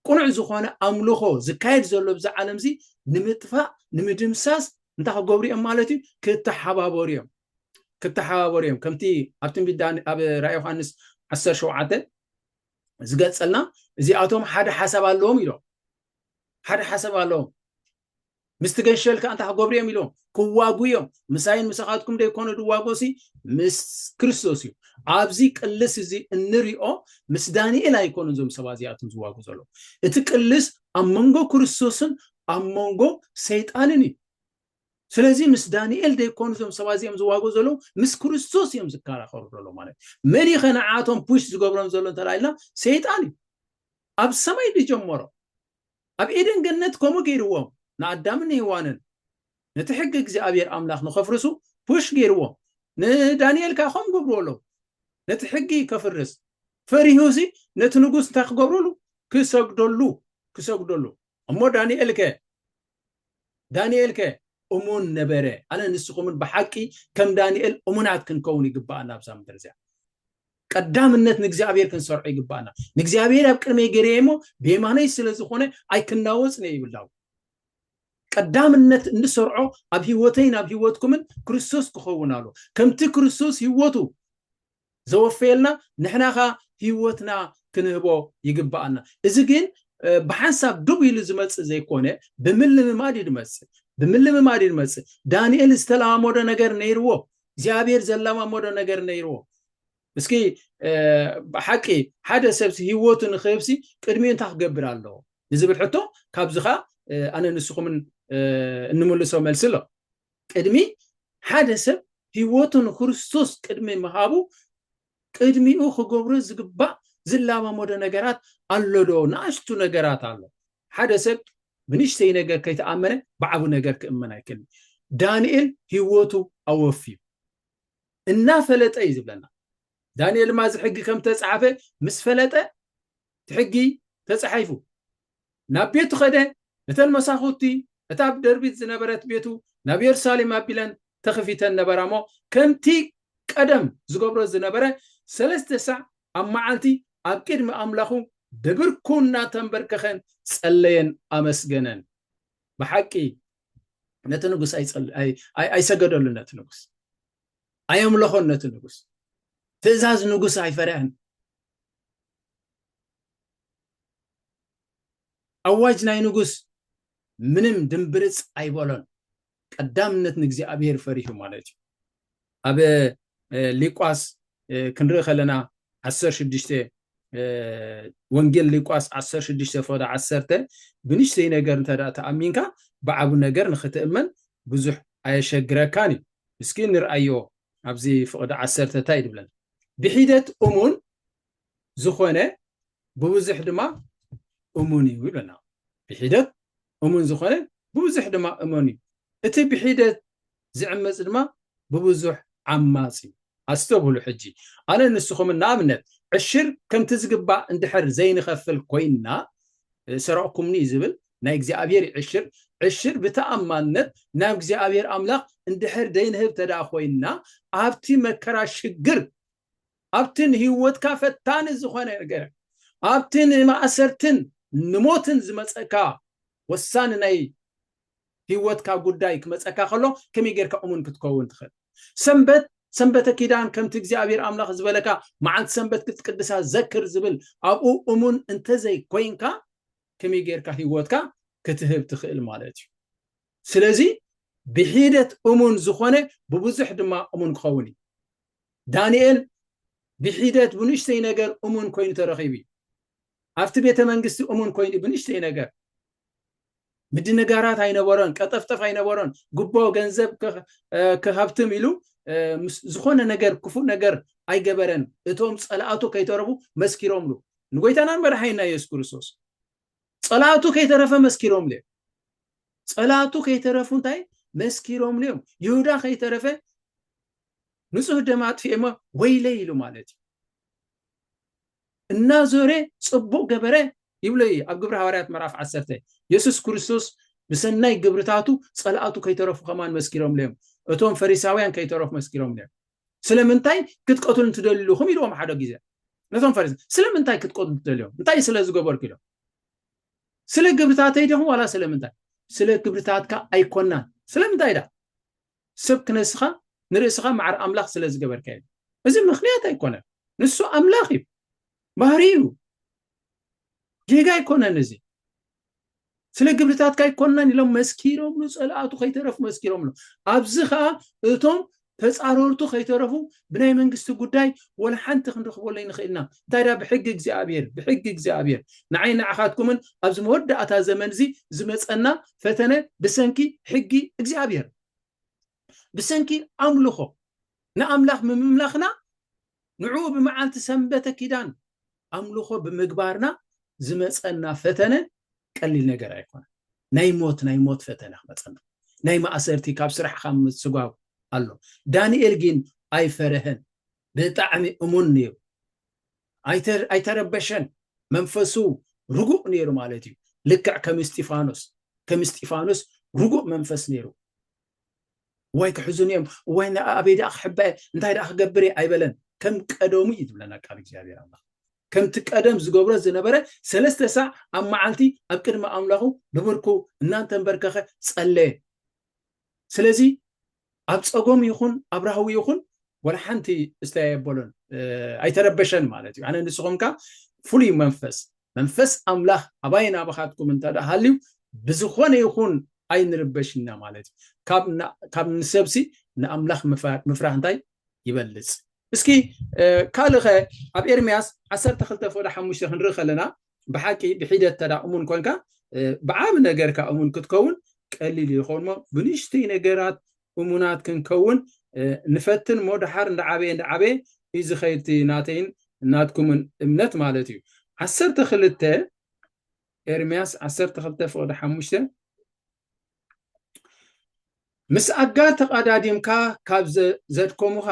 ቅኑዕ ዝኾነ ኣምልኾ ዝካየድ ዘሎ ብዛ ዓለም እዚ ንምጥፋእ ንምድምሳስ እንታይ ክገብሩ እዮም ማለት እዩ? ክተሓባበሩ እዮም። ክተሓባበሩ እዮም። ከምቲ ኣብ ትንቢት ዳን ኣብ ራእይ ዮሃንስ ዓሰርተ ሸውዓተ ዝገልጸልና እዚኣቶም ሓደ ሓሳብ ኣለዎም ኢሎም። ሓደ ሓሳብ ኣለዎም። ምስቲ ገንሸል ከዓ እንታይ ክገብሩ እዮም ኢሎም ክዋጉ እዮም። ምሳይን ምሳኻትኩም ደይኮኑ ዝዋጎ ሲ ምስ ክርስቶስ እዩ። ኣብዚ ቅልስ እዚ እንሪኦ ምስ ዳንኤል ኣይኮኑን እዞም ሰባት እዚኣቶም ዝዋጉ ዘለዉ። እቲ ቅልስ ኣብ መንጎ ክርስቶስን ኣብ መንጎ ሰይጣንን እዩ። ስለዚ ምስ ዳንኤል ደይኮኑ እዞም ሰባት እዚኦም ዝዋጉ ዘለዉ ምስ ክርስቶስ እዮም ዝከራኸሩ ዘለዉ ማለት እዩ። መን እዩ ከ ንዓቶም ፑሽ ዝገብሮም ዘሎ እንተ ኢልና ሰይጣን እዩ። ኣብ ሰማይ ዝጀመሮ ኣብ ኤደን ገነት ከምኡ ገይርዎም ንኣዳምን ንሄዋንን ነቲ ሕጊ እግዚኣብሔር ኣምላኽ ንኸፍርሱ ፑሽ ገይርዎም። ንዳንኤል ከዓ ከም ገብርዎ ኣለዉ ነቲ ሕጊ ከፍርስ ፈሪሁ ሲ ነቲ ንጉስ እንታይ ክገብረሉ ክሰግደሉ ክሰግደሉ። እሞ ዳንኤል ከ ዳንኤል ከ እሙን ነበረ። ኣነ ንስኹምን ብሓቂ ከም ዳንኤል እሙናት ክንከውን ይግባኣና ኣብዛ ምድር እዚኣ። ቀዳምነት ንእግዚኣብሔር ክንሰርዖ ይግባኣና። ንእግዚኣብሔር ኣብ ቅድመይ ገይረየ እሞ ብየማነይ ስለ ዝኾነ ኣይክናወጽን እየ ይብላው። ቀዳምነት እንሰርዖ ኣብ ህይወተይን ኣብ ህይወትኩምን ክርስቶስ ክኸውን ኣሎ። ከምቲ ክርስቶስ ህይወቱ ዘወፈየልና ንሕና ኸ ህይወትና ክንህቦ ይግባኣና። እዚ ግን ብሓንሳብ ዱብ ኢሉ ዝመፅእ ዘይኮነ ብምልምማድ እዩ ዝመፅእ። ብምልምማድ እዩ ዝመፅእ። ዳንኤል ዝተለማመዶ ነገር ነይርዎ። እግዚኣብሔር ዘለማመዶ ነገር ነይርዎ። እስኪ ብሓቂ ሓደ ሰብሲ ህይወቱ ንክህብሲ ቅድሚኡ እንታይ ክገብር ኣለዎ ንዝብል ሕቶ ካብዚ ኸ ኣነ ንስኹምን እንምልሶ መልሲ ኣሎ። ቅድሚ ሓደ ሰብ ህይወቱ ንክርስቶስ ቅድሚ ምሃቡ ቅድሚኡ ክገብሮ ዝግባእ ዝለማመዶ ነገራት ኣሎ ዶ? ንኣሽቱ ነገራት ኣሎ። ሓደ ሰብ ብንእሽተይ ነገር ከይተኣመነ ብዓቢ ነገር ክእመን ኣይክእልን። ዳንኤል ህይወቱ ኣወፍዩ። እናፈለጠ እዩ ዝብለና። ዳንኤል ድማ እዚ ሕጊ ከም ተጻሓፈ ምስ ፈለጠ፣ እቲ ሕጊ ተጻሒፉ ናብ ቤቱ ኸደ። እተን መሳኹቲ እታ ኣብ ደርቢት ዝነበረት ቤቱ ናብ የሩሳሌም ኣቢለን ተኸፊተን ነበራ እሞ፣ ከምቲ ቀደም ዝገብሮ ዝነበረ፣ ሰለስተ ሳዕ ኣብ መዓልቲ ኣብ ቅድሚ ኣምላኹ ብብርኩ እናተንበርከኸን ጸለየን ኣመስገነን። ብሓቂ ነቲ ንጉስ ኣይጸል-፣ ኣይ-፣ ኣይ-፣ ኣይሰገደሉን። ነቲ ንጉስ ኣየምለኾን። ነቲ ንጉስ ትእዛዝ ንጉስ ኣይፈርሐን። ኣዋጅ ናይ ንጉስ ምንም ድምብርጽ ኣይበሎን። ቀዳምነት ንእግዚኣብሔር ፈሪሁ ማለት እዩ። ኣብ ሉቃስ ክንርኢ ከለና ዓሰርተ ሽዱሽተ፣ ወንጌል ሉቃስ ዓሰርተ ሽዱሽተ ፈቐዶ ዓሰርተ፣ ብንሽተይ ነገር እንተ ተኣሚንካ ብዓቢ ነገር ንክትእመን ብዙሕ ኣየሸግረካን እዩ። እስኪ ንርኣዮ ኣብዚ ፍቕዲ ዓሰርተ እንታይ ድብለን? ብሒደት እሙን ዝኾነ ብብዙሕ ድማ እሙን እዩ ይብለና። ብሒደት እሙን ዝኾነ ብብዙሕ ድማ እሙን እዩ። እቲ ብሒደት ዝዕመፅ ድማ ብብዙሕ ዓማፅ እዩ። ኣስተብህሉ። ሕጂ ኣነ ንስኹምን ንኣብነት ዕሽር ከምቲ ዝግባእ እንድሕር ዘይንኸፍል ኮይንና፣ ሰረቕኩምኒ እዩ ዝብል ናይ እግዚኣብሔር ዕሽር ዕሽር ብተኣማንነት ናብ እግዚኣብሔር ኣምላኽ እንድሕር ዘይንህብ ተደኣ ኮይንና፣ ኣብቲ መከራ ሽግር፣ ኣብቲ ንህይወትካ ፈታኒ ዝኾነ ነገር፣ ኣብቲ ንማእሰርትን ንሞትን ዝመፀካ ወሳኒ ናይ ህይወትካ ጉዳይ ክመፀካ ከሎ ከመይ ጌርካ እሙን ክትከውን ትኽእል? ሰንበት ሰንበተ ኪዳን ከምቲ እግዚኣብሔር ኣምላኽ ዝበለካ መዓልቲ ሰንበት ክትቅድሳ ዘክር ዝብል ኣብኡ እሙን እንተዘይ ኮይንካ ከመይ ጌርካ ህይወትካ ክትህብ ትኽእል ማለት እዩ። ስለዚ ብሒደት እሙን ዝኾነ ብብዙሕ ድማ እሙን ክኸውን እዩ። ዳንኤል ብሒደት ብንእሽተይ ነገር እሙን ኮይኑ ተረኺቡ እዩ። ኣብቲ ቤተ መንግስቲ እሙን ኮይኑ ብንእሽተይ ነገር ምድንጋራት ኣይነበሮን፣ ቀጠፍጠፍ ኣይነበሮን። ጉቦ ገንዘብ ክሃብትም ኢሉ ዝኾነ ነገር ክፉእ ነገር ኣይገበረን። እቶም ጸላእቱ ከይተረፉ መስኪሮምሉ። ንጎይታናን መድሓኒና የሱስ ክርስቶስ ጸላእቱ ከይተረፈ መስኪሮምሉ እዮም። ጸላእቱ ከይተረፉ እንታይ መስኪሮምሉ እዮም። ይሁዳ ከይተረፈ ንጹህ ደም ኣጥፊኤሞ ወይለይ ኢሉ ማለት እዩ። እናዞረ ጽቡቕ ገበረ ይብሎ እዩ ኣብ ግብሪ ሃዋርያት ምዕራፍ ዓሰርተ። የሱስ ክርስቶስ ብሰናይ ግብርታቱ ጸላእቱ ከይተረፉ ከማን መስኪሮምሉ እዮም። እቶም ፈሪሳውያን ከይተረፉ መስኪሮምሉ እዮም። ስለምንታይ ክትቀትሉኒ ትደልኹም ኢልዎም ሓደ ግዜ ነቶም ፈሪሳውያን። ስለምንታይ ክትቀትሉ ትደልዮም? እንታይ ስለ ዝገበርኩ ኢሎም። ስለ ግብርታተይ ዲኹም ዋላ ስለምንታይ? ስለ ግብርታትካ ኣይኮናን። ስለምንታይ ዳ? ሰብ ክነስኻ ንርእስኻ ማዕር ኣምላኽ ስለ ዝገበርካ እዩ። እዚ ምኽንያት ኣይኮነን። ንሱ ኣምላኽ እዩ። ባህሪ እዩ። ጌጋ ኣይኮነን እዚ። ስለ ግብርታትካ ኣይኮናን ኢሎም መስኪሮምሉ፣ ጸላእቱ ከይተረፉ መስኪሮምሉ። ኣብዚ ኸኣ እቶም ተጻረርቱ ከይተረፉ ብናይ መንግስቲ ጉዳይ ወላ ሓንቲ ክንረኽበሉ ኣይንኽእልና። እንታይ ዳ ብሕጊ እግዚኣብሔር፣ ብሕጊ እግዚኣብሔር ንዓይ ንዓኻትኩምን ኣብዚ መወዳእታ ዘመን እዚ ዝመጸና ፈተነ ብሰንኪ ሕጊ እግዚኣብሔር። ብሰንኪ ኣምልኾ ንኣምላኽ ብምምላኽና ንዕኡ ብመዓልቲ ሰንበተ ኪዳን ኣምልኾ ብምግባርና ዝመጸና ፈተነ ቀሊል ነገር ኣይኮነን። ናይ ሞት ናይ ሞት ፈተነ ክመጸና፣ ናይ ማእሰርቲ ካብ ስራሕ ካብ ምስጓግ ኣሎ። ዳንኤል ግን ኣይፈረህን። ብጣዕሚ እሙን ነይሩ። ኣይተ-፣ ኣይተረበሸን። መንፈሱ ርጉእ ነይሩ ማለት እዩ። ልክዕ ከም እስጢፋኖስ፣ ከም እስጢፋኖስ ርጉእ መንፈስ ነይሩ። እዋይ ክሕዙኒ እዮም፣ እዋይ ና-፣ ኣበይ ደኣ ክሕበ፣ እንታይ ደኣ ክገብር እየ ኣይበለን። ከም ቀደሙ እዩ ዝብለና ቃል እግዚኣብሔር ኣምላኽ። ከምቲ ቀደም ዝገብሮ ዝነበረ ሰለስተ ሳዕ ኣብ መዓልቲ ኣብ ቅድሚ ኣምላኹ ብብርኩ እናተንበርከኸ ጸለየ። ስለዚ ኣብ ጸጎም ይኹን ኣብ ራህዊ ይኹን ወላ ሓንቲ እስታይ ኣየበሎን፣ እ፣ ኣይተረበሸን ማለት እዩ። ኣነ ንስኹም ከ ፍሉይ መንፈስ፣ መንፈስ ኣምላኽ ኣባይን ኣባኻትኩም እንተ ደኣ ሃልዩ ብዝኾነ ይኹን ኣይንርበሽና ማለት እዩ። ካብ ና-፣ ካብ ንሰብሲ ንኣምላኽ ምፍራ-፣ ምፍራህ እንታይ ይበልጽ? እስኪ፣ እ፣ ካልእ ኸ ኣብ ኤርምያስ ዓሰርተ ክልተ ፍቕዲ ሓሙሽተ ክንርኢ ከለና ብሓቂ ብሒደት ተዳ እሙን ኮንካ፣ እ፣ ብዓቢ ነገርካ እሙን ክትከውን ቀሊል ይኸውን እሞ ብንእሽተይ ነገራት እሙናት ክንከውን፣ እ፣ ንፈትን እሞ ደሓር እንዳዓበየ እንዳዓበየ እዩ ዝኸይድ እቲ ናተይን ናትኩምን እምነት ማለት እዩ። ዓሰርተ ክልተ ኤርምያስ ዓሰርተ ክልተ ፍቕዲ ሓሙሽተ ምስ ኣጋር ተቐዳዲምካ ካብ ዘ-፣ ዘድከሙኻ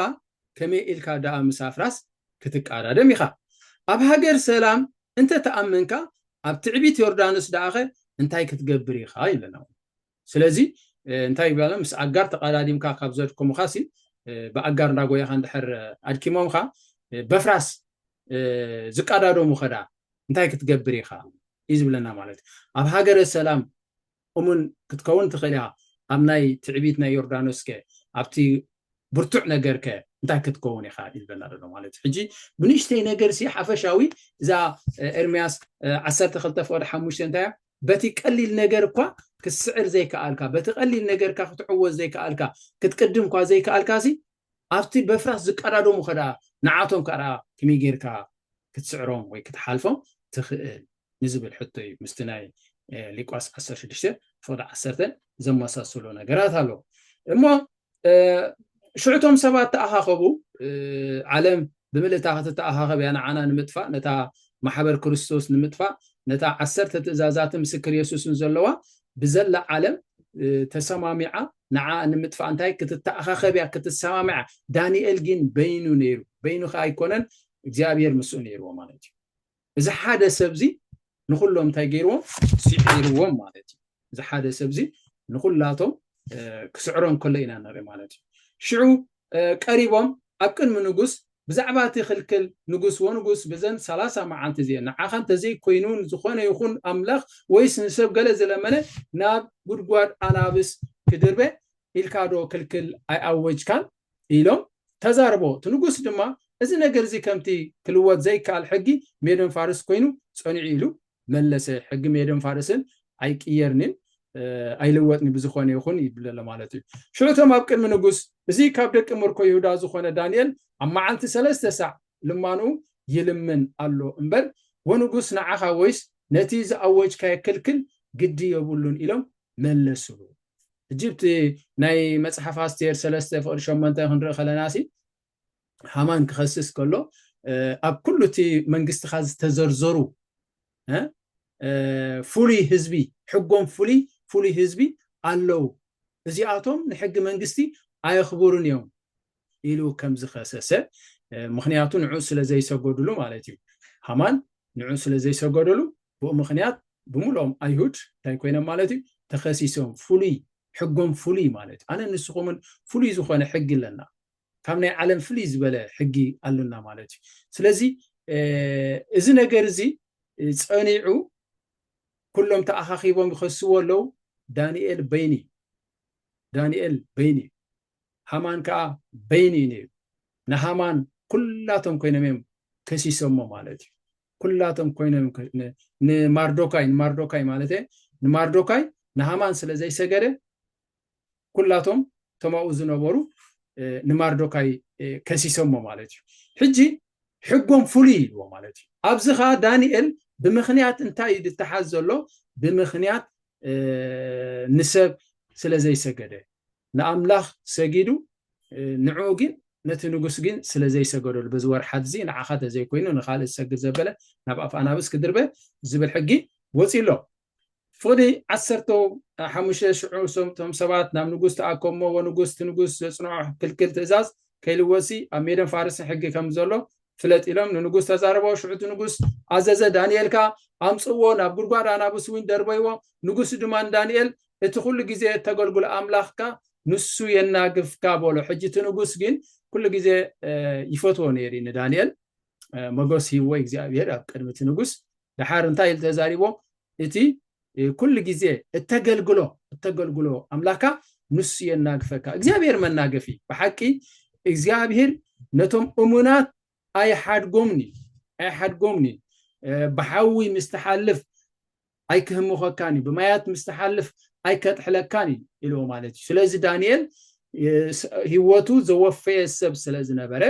ከመይ ኢልካ ደኣ ምስ ኣፍራስ ክትቃዳደም ኢኻ? ኣብ ሃገር ሰላም እንተ ተኣመንካ፣ ኣብ ትዕቢት ዮርዳኖስ ደኣኸ እንታይ ክትገብር ኢኻ? ይብለና። ስለዚ እንታይ ይብላና? ምስ ኣጋር ተቃዳዲምካ ካብ ዘድከሙካ ሲ ብኣጋር እንዳጎየኻ እንድሕር ኣድኪሞምካ፣ በፍራስ ዝቃዳደሙ ከዳ እንታይ ክትገብር ኢኻ እዩ ዝብለና ማለት እዩ። ኣብ ሃገረ ሰላም እሙን ክትከውን ትኽእል ኢኻ። ኣብ ናይ ትዕቢት ናይ ዮርዳኖስ ከ፣ ኣብቲ ብርቱዕ ነገር ከ እንታይ ክትከውን ኢኻ ይብለና ዘሎ ማለት እዩ። ሕጂ ብንእሽተይ ነገር ሲ ሓፈሻዊ እዛ ኤርምያስ ዓሰርተ ክልተ ፍቕዲ ሓሙሽተ እንታይ እያ? በቲ ቀሊል ነገር እኳ ክትስዕር ዘይከኣልካ፣ በቲ ቀሊል ነገርካ ክትዕወት ዘይከኣልካ፣ ክትቅድም እኳ ዘይከኣልካ ሲ ኣብቲ በፍራስ ዝቀዳደሙ ከዳ ንዓቶም ከኣ ከመይ ጌርካ ክትስዕሮም ወይ ክትሓልፎም ትኽእል ንዝብል ሕቶ እዩ። ምስቲ ናይ ሊቋስ ዓሰርተ ሽዱሽተ ፍቕዲ ዓሰርተ ዘመሳስሎ ነገራት ኣሎ እሞ ሽዕቶም ሰባት ተኣኻኸቡ። ዓለም ብምልእታ ክትተኣኻኸብ እያ ንዓና ንምጥፋእ፣ ነታ ማሕበር ክርስቶስ ንምጥፋእ፣ ነታ ዓሰርተ ትእዛዛትን ምስክር የሱስን ዘለዋ ብዘላ ዓለም ተሰማሚዓ ንዓ ንምጥፋእ እንታይ ክትተኣኻኸብ እያ ክትሰማሚዓ። ዳንኤል ግን በይኑ ነይሩ። በይኑ ከ ኣይኮነን፣ እግዚኣብሔር ምስኡ ነይርዎ ማለት እዩ። እዚ ሓደ ሰብዚ ንኩሎም እንታይ ገይርዎም? ስዒርዎም ማለት እዩ። እዚ ሓደ ሰብዚ ንኩላቶም ክስዕሮም ከሎ ኢና ንርኢ ማለት እዩ። ሽዑ ቀሪቦም ኣብ ቅድሚ ንጉስ ብዛዕባ እቲ ክልክል ንጉስ፣ ወንጉስ፣ ብዘን ሰላሳ መዓልቲ እዚአን ንዓኻ እንተዘይኮይኑ ንዝኾነ ይኹን ኣምላኽ ወይስ ንሰብ ገለ ዝለመነ ናብ ጉድጓድ ኣናብስ ክድርበ ኢልካ ዶ ክልክል ኣይኣወጅካን? ኢሎም ተዛርቦ። እቲ ንጉስ ድማ እዚ ነገር እዚ ከምቲ ክልወጥ ዘይከኣል ሕጊ ሜዶን ፋርስ ኮይኑ ጸኒዑ ኢሉ መለሰ። ሕጊ ሜዶን ፋርስን ኣይቅየርንን ኣይልወጥን ብዝኾነ ይኹን ይብል ኣሎ ማለት እዩ። ሽዑ እቶም ኣብ ቅድሚ ንጉስ እዚ ካብ ደቂ ምርኮ ይሁዳ ዝኾነ ዳንኤል ኣብ መዓልቲ ሰለስተ ሳዕ ልማኑ ይልምን ኣሎ እምበር ወንጉስ ንዓኻ ወይስ ነቲ ዝኣወጅካዮ ክልክል ግዲ የብሉን ኢሎም መለስሉ። ሕጂ እቲ ናይ መጽሓፍ ኣስቴር ሰለስተ ፍቕዲ ሸሞንተ ክንርኢ ከለና ሲ ሃማን ክኸስስ ከሎ ኣብ ኩሉ እቲ መንግስትኻ ዝተዘርዘሩ ፍሉይ ህዝቢ፣ ሕጎም ፍሉይ ፍሉይ ህዝቢ ኣለዉ፣ እዚኣቶም ንሕጊ መንግስቲ ኣየኽብሩን እዮም ኢሉ ከም ዝኸሰሰ፣ ምኽንያቱ ንዑ ስለ ዘይሰገዱሉ ማለት እዩ። ሃማን ንዑ ስለ ዘይሰገደሉ ብኡ ምኽንያት ብምልኦም ኣይሁድ እንታይ ኮይኖም ማለት እዩ? ተኸሲሶም። ፍሉይ ሕጎም ፍሉይ ማለት እዩ። ኣነ ንስኹምን ፍሉይ ዝኾነ ሕጊ ኣለና። ካብ ናይ ዓለም ፍልይ ዝበለ ሕጊ ኣሉና ማለት እዩ። ስለዚ እዚ ነገር እዚ ጸኒዑ ኩሎም ተኣኻኺቦም ይኸስዎ ኣለዉ። ዳንኤል በይኒ ዳንኤል በይኒ ሃማን ከዓ በይኒ እዩ ነይሩ። ንሃማን ኩላቶም ኮይኖም እዮም ከሲሶሞ ማለት እዩ። ኩላቶም ኮይኖም ንማርዶካይ ንማርዶካይ ማለት ንማርዶካይ ንሃማን ስለ ዘይሰገደ ኩላቶም ተማኡ ዝነበሩ ንማርዶካይ ከሲሶሞ ማለት እዩ። ሕጂ ሕጎም ፍሉይ ኢልዎ ማለት እዩ። ኣብዚ ከዓ ዳንኤል ብምኽንያት እንታይ እዩ ዝተሓዝ ዘሎ? ብምኽንያት ንሰብ ስለ ዘይሰገደ ንኣምላኽ ሰጊዱ ንዕኡ ግን ነቲ ንጉስ ግን ስለ ዘይሰገደሉ በዚ ወርሓት እዚ ንዓኻ ተዘይኮይኑ ንኻልእ ዝሰግድ ዘበለ ናብ ኣፍ ኣናብስ ክድርበ ዝብል ሕጊ ወፂ ኣሎ። ፍቕዲ ዓሰርተ ሓሙሽተ ሽዑ እቶም ሰባት ናብ ንጉስ ተኣከሞ ወንጉስ እቲ ንጉስ ዘፅንዖ ክልክል ትእዛዝ ከይልወሲ ኣብ ሜደን ፋርስን ሕጊ ከም ዘሎ ፍለጥ ኢሎም ንንጉስ ተዛረቦ። ሽዑ እቲ ንጉስ ኣዘዘ፣ ዳንኤልካ ኣምፅእዎ፣ ናብ ጉድጓድ ኣናብስ እውን ደርበይዎ። ንጉስ ድማ ንዳንኤል እቲ ኩሉ ግዜ እተገልግሎ ኣምላኽካ ንሱ የናግፍካ በሎ። ሕጂ እቲ ንጉስ ግን ኩሉ ግዜ ይፈትዎ ነይሩ ንዳንኤል። መጎስ ሂብዎ እግዚኣብሔር ኣብ ቅድሚ እቲ ንጉስ። ደሓር እንታይ ኢሉ ተዛሪቦ? እቲ ኩሉ ግዜ እተገልግሎ እተገልግሎ ኣምላካ ንሱ የናግፈካ። እግዚኣብሔር መናገፊ ብሓቂ እግዚኣብሔር ነቶም እሙናት ኣይሓድጎምኒ ኣይሓድጎምኒ። ብሓዊ ምስተሓልፍ ኣይክህምኸካን እዩ፣ ብማያት ምስተሓልፍ ኣይከጥሕለካን እዩ ኢልዎ ማለት እዩ። ስለዚ ዳንኤል ህይወቱ ዘወፈየ ሰብ ስለ ዝነበረ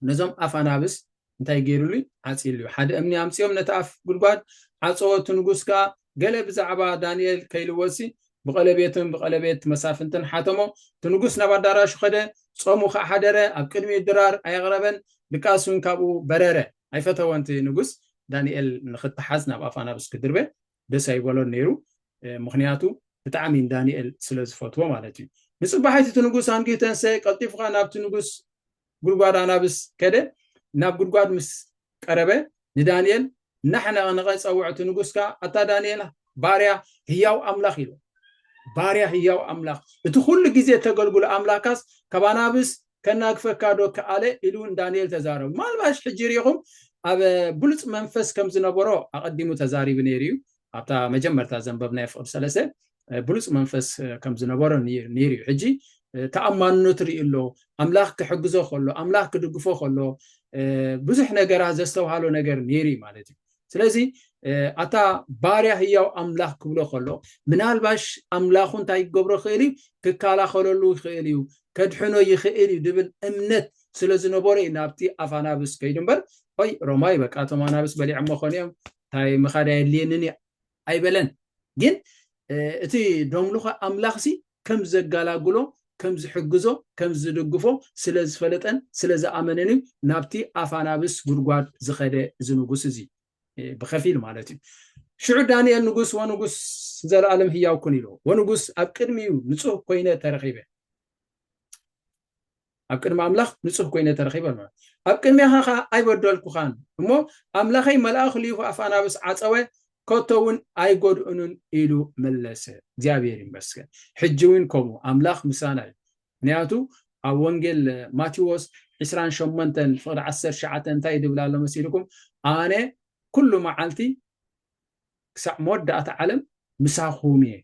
ነዞም ኣፍ ኣናብስ እንታይ ገይሩሉ? ዓፂሉ እዩ። ሓደ እምኒ ኣምፂኦም ነቲ ኣፍ ጉድጓድ ዓፀዎ። እቲ ንጉስ ከዓ ገለ ብዛዕባ ዳንኤል ከይልወሲ ብቐለቤትን ብቐለቤት መሳፍንትን ሓተሞ። እቲ ንጉስ ናብ ኣዳራሹ ከደ፣ ጾሙ ከዓ ሓደረ፣ ኣብ ቅድሚኡ ድራር ኣየቕረበን፣ ድቃስ እውን ካብኡ በረረ። ኣይፈተወን እቲ ንጉስ ዳንኤል ንክተሓዝ ናብ ኣፍ ኣናብስ ክድርበ ደስ ኣይበሎን ነይሩ። ምክንያቱ ብጣዕሚ ንዳንኤል ስለ ዝፈትዎ ማለት እዩ። ንፅባሒት እቲ ንጉስ ኣንጊሁ ተንሰ፣ ቀልጢፉ ከዓ ናብቲ ንጉስ ጉድጓድ ኣናብስ ከደ። ናብ ጉድጓድ ምስ ቀረበ ንዳንኤል እናሕነቐነቐ ጸውዖ። እቲ ንጉስ ከኣ ኣታ ዳንኤል ባርያ ህያው ኣምላኽ ኢሉ። ባርያ ህያው ኣምላኽ፣ እቲ ኩሉ ግዜ ተገልግሎ ኣምላካስ ካብ ኣናብስ ከናግፈካ ዶ ከኣለ ኢሉ ንዳንኤል ተዛረቡ። ማልባሽ ሕጂ ሪኢኹም ኣብ ብሉጽ መንፈስ ከም ዝነበሮ ኣቐዲሙ ተዛሪቡ ነይሩ እዩ። ኣብታ መጀመርታ ዘንበብናዮ ፍቕዲ ሰለስተ ብሉጽ መንፈስ ከም ዝነበሮ ነይሩ እዩ። ሕጂ ተኣማንነቱ ርኢ ኣሎ። ኣምላኽ ክሕግዞ ከሎ፣ ኣምላኽ ክድግፎ ከሎ ብዙሕ ነገራት ዘስተውሃሎ ነገር ነይሩ እዩ ማለት እዩ። ስለዚ ኣታ ባርያ ህያው ኣምላኽ ክብሎ ከሎ ምናልባሽ ኣምላኹ እንታይ ክገብሮ ክእል እዩ? ክከላኸለሉ ይኽእል እዩ፣ ከድሕኖ ይኽእል እዩ ድብል እምነት ስለ ዝነበሮ እዩ ናብቲ ኣፍ ኣናብስ ከይዱ እምበር፣ ኦይ ሮማይ በቃ እቶም ኣናብስ በሊዖሞ ኾን እዮም፣ እንታይ ምኻድ ኣየድልየንን እዩ ኣይበለን። ግን እቲ ዶምሉኸ ኣምላኽሲ ከም ዘጋላግሎ ከም ዝሕግዞ ከም ዝድግፎ ስለ ዝፈለጠን ስለ ዝኣመነን እዩ ናብቲ ኣፍ ኣናብስ ጉድጓድ ዝኸደ እዚ ንጉስ እዚ ብኸፊል ማለት እዩ። ሽዑ ዳንኤል ንጉስ ወንጉስ ዘለኣለም ህያው ኩን ኢሉ ወንጉስ ኣብ ቅድሚኡ ንጹህ ኮይነ ተረኺበ ኣብ ቅድሚ ኣምላኽ ንጹህ ኮይነ ተረኺበ ማለት ኣብ ቅድሚኻ ኸዓ ኣይበደልኩኻን እሞ ኣምላኸይ መልኣኽ ልኢኹ ኣፍ ኣናብስ ዓጸወ፣ ከቶ እውን ኣይጎድኡንን ኢሉ መለሰ። እግዚኣብሔር ይመስገን። ሕጂ እውን ከምኡ ኣምላኽ ምሳና እዩ። ምክንያቱ ኣብ ወንጌል ማቴዎስ ዕስራን ሸሞንተን ፍቕዲ ዓሰርተ ትሽዓተ እንታይ ድብል ኣሎ መሲልኩም? ኣነ ኩሉ መዓልቲ ክሳዕ መወዳእታ ዓለም ምሳኹም እየ።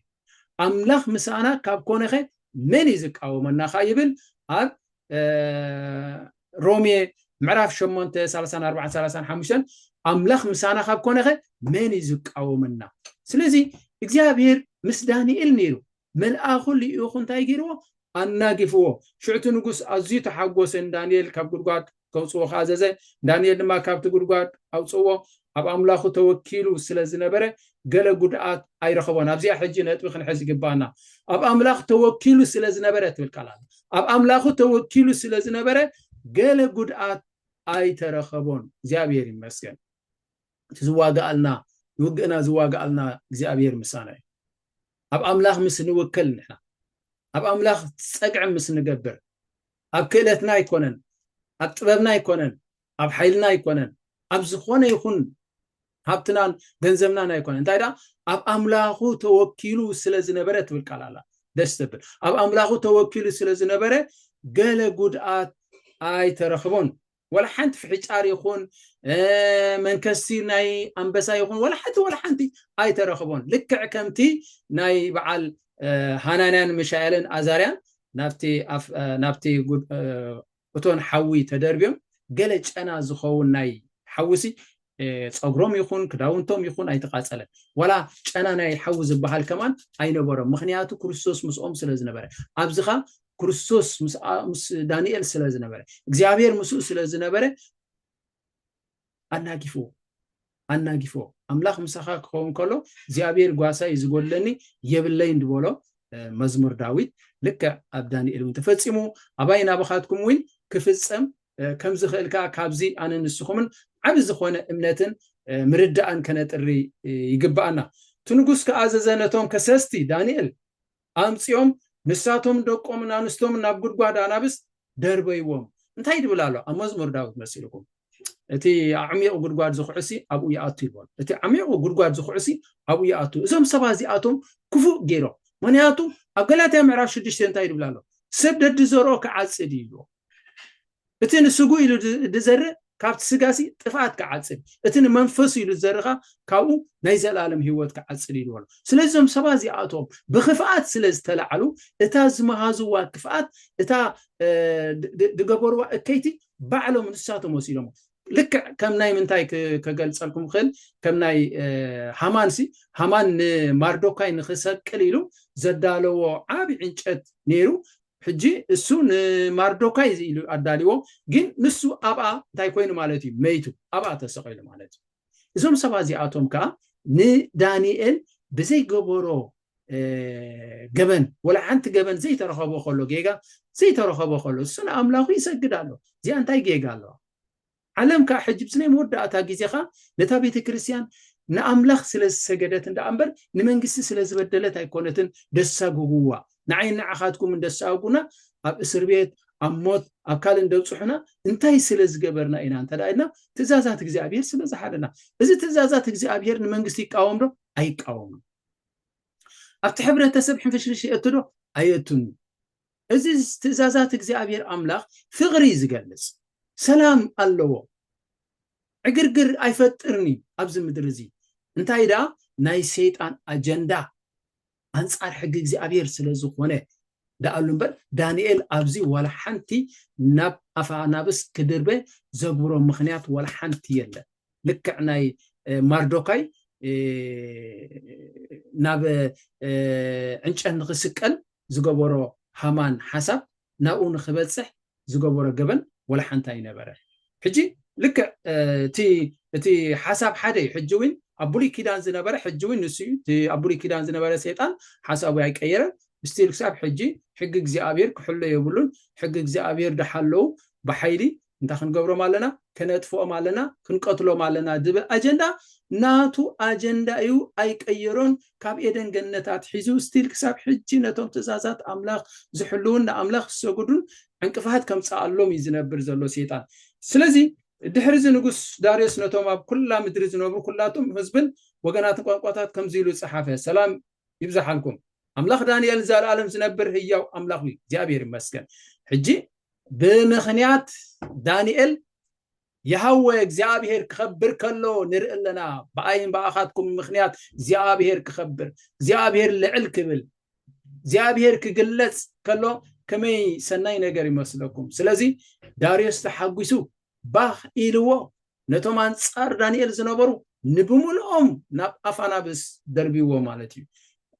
ኣምላኽ ምሳና ካብ ኮነኸ መን እዩ ዝቃወመና ኸ ይብል ኣብ ሮሜ ምዕራፍ ሸሞንተ ሰላሳን ኣርባዕን ሰላሳን ሓሙሽተን ኣምላኽ ምሳና ካብ ኮነኸ መን እዩ ዝቃወመና? ስለዚ እግዚኣብሔር ምስ ዳንኤል ነይሩ። መልኣኹ ልኢኹ እንታይ ገይርዎ? ኣናጊፍዎ። ሽዑ እቲ ንጉስ ኣዝዩ ተሓጎሰ፣ ንዳንኤል ካብ ጉድጓድ ከውፅዎ ከኣዘዘ። ዳንኤል ድማ ካብቲ ጉድጓድ ኣውፅዎ። ኣብ ኣምላኹ ተወኪሉ ስለ ዝነበረ ገለ ጉድኣት ኣይረኸቦን። ኣብዚኣ ሕጂ ነጥቢ ክንሕዝ ይግባና። ኣብ ኣምላኽ ተወኪሉ ስለ ዝነበረ ትብል ቃል ኣላ። ኣብ ኣምላኹ ተወኪሉ ስለ ዝነበረ ገለ ጉድኣት ኣይተረኸቦን። እግዚኣብሔር ይመስገን። እቲ ዝዋግኣልና፣ ንውግእና ዝዋግኣልና እግዚኣብሔር ምሳና እዩ። ኣብ ኣምላኽ ምስ ንውከል ንሕና ኣብ ኣምላኽ ጸግዒ ምስ ንገብር ኣብ ክእለትና ኣይኮነን፣ ኣብ ጥበብና ኣይኮነን፣ ኣብ ሓይልና ኣይኮነን፣ ኣብ ዝኾነ ይኹን ሃብትናን ገንዘብናን ኣይኮነን። እንታይ ደኣ ኣብ ኣምላኹ ተወኪሉ ስለ ዝነበረ ትብል ቃል ኣላ። ደስ ትብል። ኣብ ኣምላኹ ተወኪሉ ስለ ዝነበረ ገለ ጉድኣት ኣይተረኽቦን። ወላ ሓንቲ ፍሕጫር ይኹን መንከስቲ ናይ ኣንበሳ ይኹን ወላ ሓንቲ ወላ ሓንቲ ኣይተረኽቦን። ልክዕ ከምቲ ናይ በዓል ሃናንያን ምሻኤልን ኣዛርያን ናብቲ እቶን ሓዊ ተደርብዮም ገለ ጨና ዝኸውን ናይ ሓዊሲ ፀጉሮም ይኹን ክዳውንቶም ይኹን ኣይተቃፀለን። ወላ ጨና ናይ ሓዊ ዝበሃል ከማን ኣይነበሮም። ምክንያቱ ክርስቶስ ምስኦም ስለ ዝነበረ ኣብዚኻ ክርስቶስ ምስ ዳንኤል ስለ ዝነበረ እግዚኣብሔር ምስኡ ስለ ዝነበረ ኣናጊፍዎ ኣናጊፍዎ። ኣምላኽ ምሳኻ ክኸውን ከሎ እግዚኣብሔር ጓሳይ ዝጎድለኒ የብለይን ዝበሎ መዝሙር ዳዊት ልክዕ ኣብ ዳንኤል እውን ተፈጺሙ ኣባይ ናባኻትኩም እውን ክፍጸም ከም ዝኽእል ከዓ ካብዚ ኣነ ንስኹምን ዓቢ ዝኾነ እምነትን ምርዳእን ከነጥሪ ይግብኣና። እቲ ንጉስ ከኣዘዘ ነቶም ከሰስቲ ዳንኤል ኣምጺኦም ንሳቶም ደቆምን ኣንስቶም ናብ ጉድጓድ ኣናብስ ደርበይዎም። እንታይ ድብል ኣሎ ኣብ መዝሙር ዳዊት መሲልኩም? እቲ ኣዕሚቕ ጉድጓድ ዝኹዕሲ ኣብኡ ይኣቱ ይበል። እቲ ዓሚቕ ጉድጓድ ዝኹዕሲ ኣብኡ ይኣቱ። እዞም ሰባት እዚኣቶም ክፉእ ገይሮም። ምክንያቱ ኣብ ገላትያ ምዕራፍ ሽዱሽተ እንታይ ድብል ኣሎ? ሰብ ደዲ ዘርኦ ክዓጽድ እዩ ይብሎ። እቲ ንስጉ ኢሉ ድዘርእ ካብቲ ስጋሲ ጥፍኣት ክዓጽድ፣ እቲ ንመንፈሱ ኢሉ ዝዘርኻ ካብኡ ናይ ዘላለም ህይወት ክዓጽድ ኢልዎ ኣሎ። ስለዚ እዞም ሰባት እዚኣቶም ብክፍኣት ስለ ዝተላዕሉ እታ ዝመሃዝዋ ክፍኣት እታ ድገበርዋ እከይቲ ባዕሎም ንሳቶም ወሲዶሞ። ልክዕ ከም ናይ ምንታይ ከገልጸልኩም ክእል ከም ናይ ሃማን ሲ ሃማን ንማርዶካይ ንክሰቅል ኢሉ ዘዳለዎ ዓቢ ዕንጨት ነይሩ። ሕጂ እሱ ንማርዶካይ ኢሉ ኣዳልዎ፣ ግን ንሱ ኣብኣ እንታይ ኮይኑ ማለት እዩ? መይቱ ኣብኣ ተሰቂሉ ማለት እዩ። እዞም ሰባት እዚኣቶም ከዓ ንዳንኤል ብዘይገበሮ ገበን ወላ ሓንቲ ገበን ዘይተረኸቦ ከሎ ጌጋ ዘይተረኸቦ ከሎ እሱ ንኣምላኹ ይሰግድ ኣሎ። እዚኣ እንታይ ጌጋ ኣለዋ? ዓለም ከዓ ሕጂ ብዚ ናይ መወዳእታ ግዜኻ ነታ ቤተ ክርስቲያን ንኣምላኽ ስለ ዝሰገደት እንዳ እምበር ንመንግስቲ ስለ ዝበደለት ኣይኮነትን ደሳጉጉዋ። ንዓይ ንዓኻትኩም እንደሳጉና ኣብ እስር ቤት ኣብ ሞት ኣብ ካልእ እንደብፅሑና እንታይ ስለ ዝገበርና ኢና እንተ ደኣ ኢልና ትእዛዛት እግዚኣብሔር ስለ ዝሓለና። እዚ ትእዛዛት እግዚኣብሔር ንመንግስቲ ይቃወም ዶ? ኣይቃወምን። ኣብቲ ሕብረተሰብ ሕንፍሽፍሽ የእቱ ዶ? ኣየእቱን። እዚ ትእዛዛት እግዚኣብሔር ኣምላኽ ፍቕሪ እዩ ዝገልጽ። ሰላም ኣለዎ። ዕግርግር ኣይፈጥርን እዩ ኣብዚ ምድሪ እዚ። እንታይ ደኣ ናይ ሰይጣን ኣጀንዳ ኣንጻር ሕጊ እግዚኣብሔር ስለ ዝኾነ ደኣሉ እምበር ዳንኤል ኣብዚ ዋላ ሓንቲ ናብ ኣፋ ኣናብስ ክድርበ ዘብሮ ምኽንያት ዋላ ሓንቲ የለን። ልክዕ ናይ ማርዶካይ ናብ ዕንጨት ንክስቀል ዝገበሮ ሃማን ሓሳብ ናብኡ ንክበፅሕ ዝገበሮ ገበን ወላ ሓንቲ ኣይነበረ። ሕጂ ልክዕ እቲ ሓሳብ ሓደ እዩ። ሕጂ እውን ኣብ ብሉይ ኪዳን ዝነበረ ሕጂ እውን ንሱ እዩ። እቲ ኣብ ብሉይ ኪዳን ዝነበረ ሰይጣን ሓሳቡ ኣይቀየረን። ስቲል ክሳብ ሕጂ ሕጊ እግዚኣብሔር ክሕሎ የብሉን። ሕጊ እግዚኣብሔር ድሓለዉ ብሓይሊ እንታይ ክንገብሮም ኣለና? ከነጥፍኦም ኣለና፣ ክንቀትሎም ኣለና ዝብል ኣጀንዳ ናቱ ኣጀንዳ እዩ። ኣይቀየሮን። ካብ ኤደን ገነት ኣትሒዙ ስቲል ክሳብ ሕጂ ነቶም ትእዛዛት ኣምላኽ ዝሕልውን ንኣምላኽ ዝሰግዱን ዕንቅፋት ከምፅኣሎም እዩ ዝነብር ዘሎ ሰይጣን። ስለዚ ድሕሪ እዚ ንጉስ ዳርዮስ ነቶም ኣብ ኩላ ምድሪ ዝነብሩ ኩላቶም ህዝብን ወገናትን ቋንቋታት ከምዚ ኢሉ ጸሓፈ። ሰላም ይብዛሓልኩም። ኣምላኽ ዳንኤል ንዘለኣለም ዝነብር ህያው ኣምላኽ እዩ። እግዚኣብሔር ይመስገን። ሕጂ ብምኽንያት ዳንኤል የሃወ እግዚኣብሔር ክኸብር ከሎ ንርኢ ኣለና። ብኣይን ብኣኻትኩም ምኽንያት እግዚኣብሔር ክኸብር፣ እግዚኣብሔር ልዕል ክብል፣ እግዚኣብሔር ክግለጽ ከሎ ከመይ ሰናይ ነገር ይመስለኩም። ስለዚ ዳርዮስ ተሓጒሱ ባህ ኢልዎ ነቶም ኣንጻር ዳንኤል ዝነበሩ ንብምልኦም ናብ ኣፍ ኣናብስ ደርብይዎ ማለት እዩ።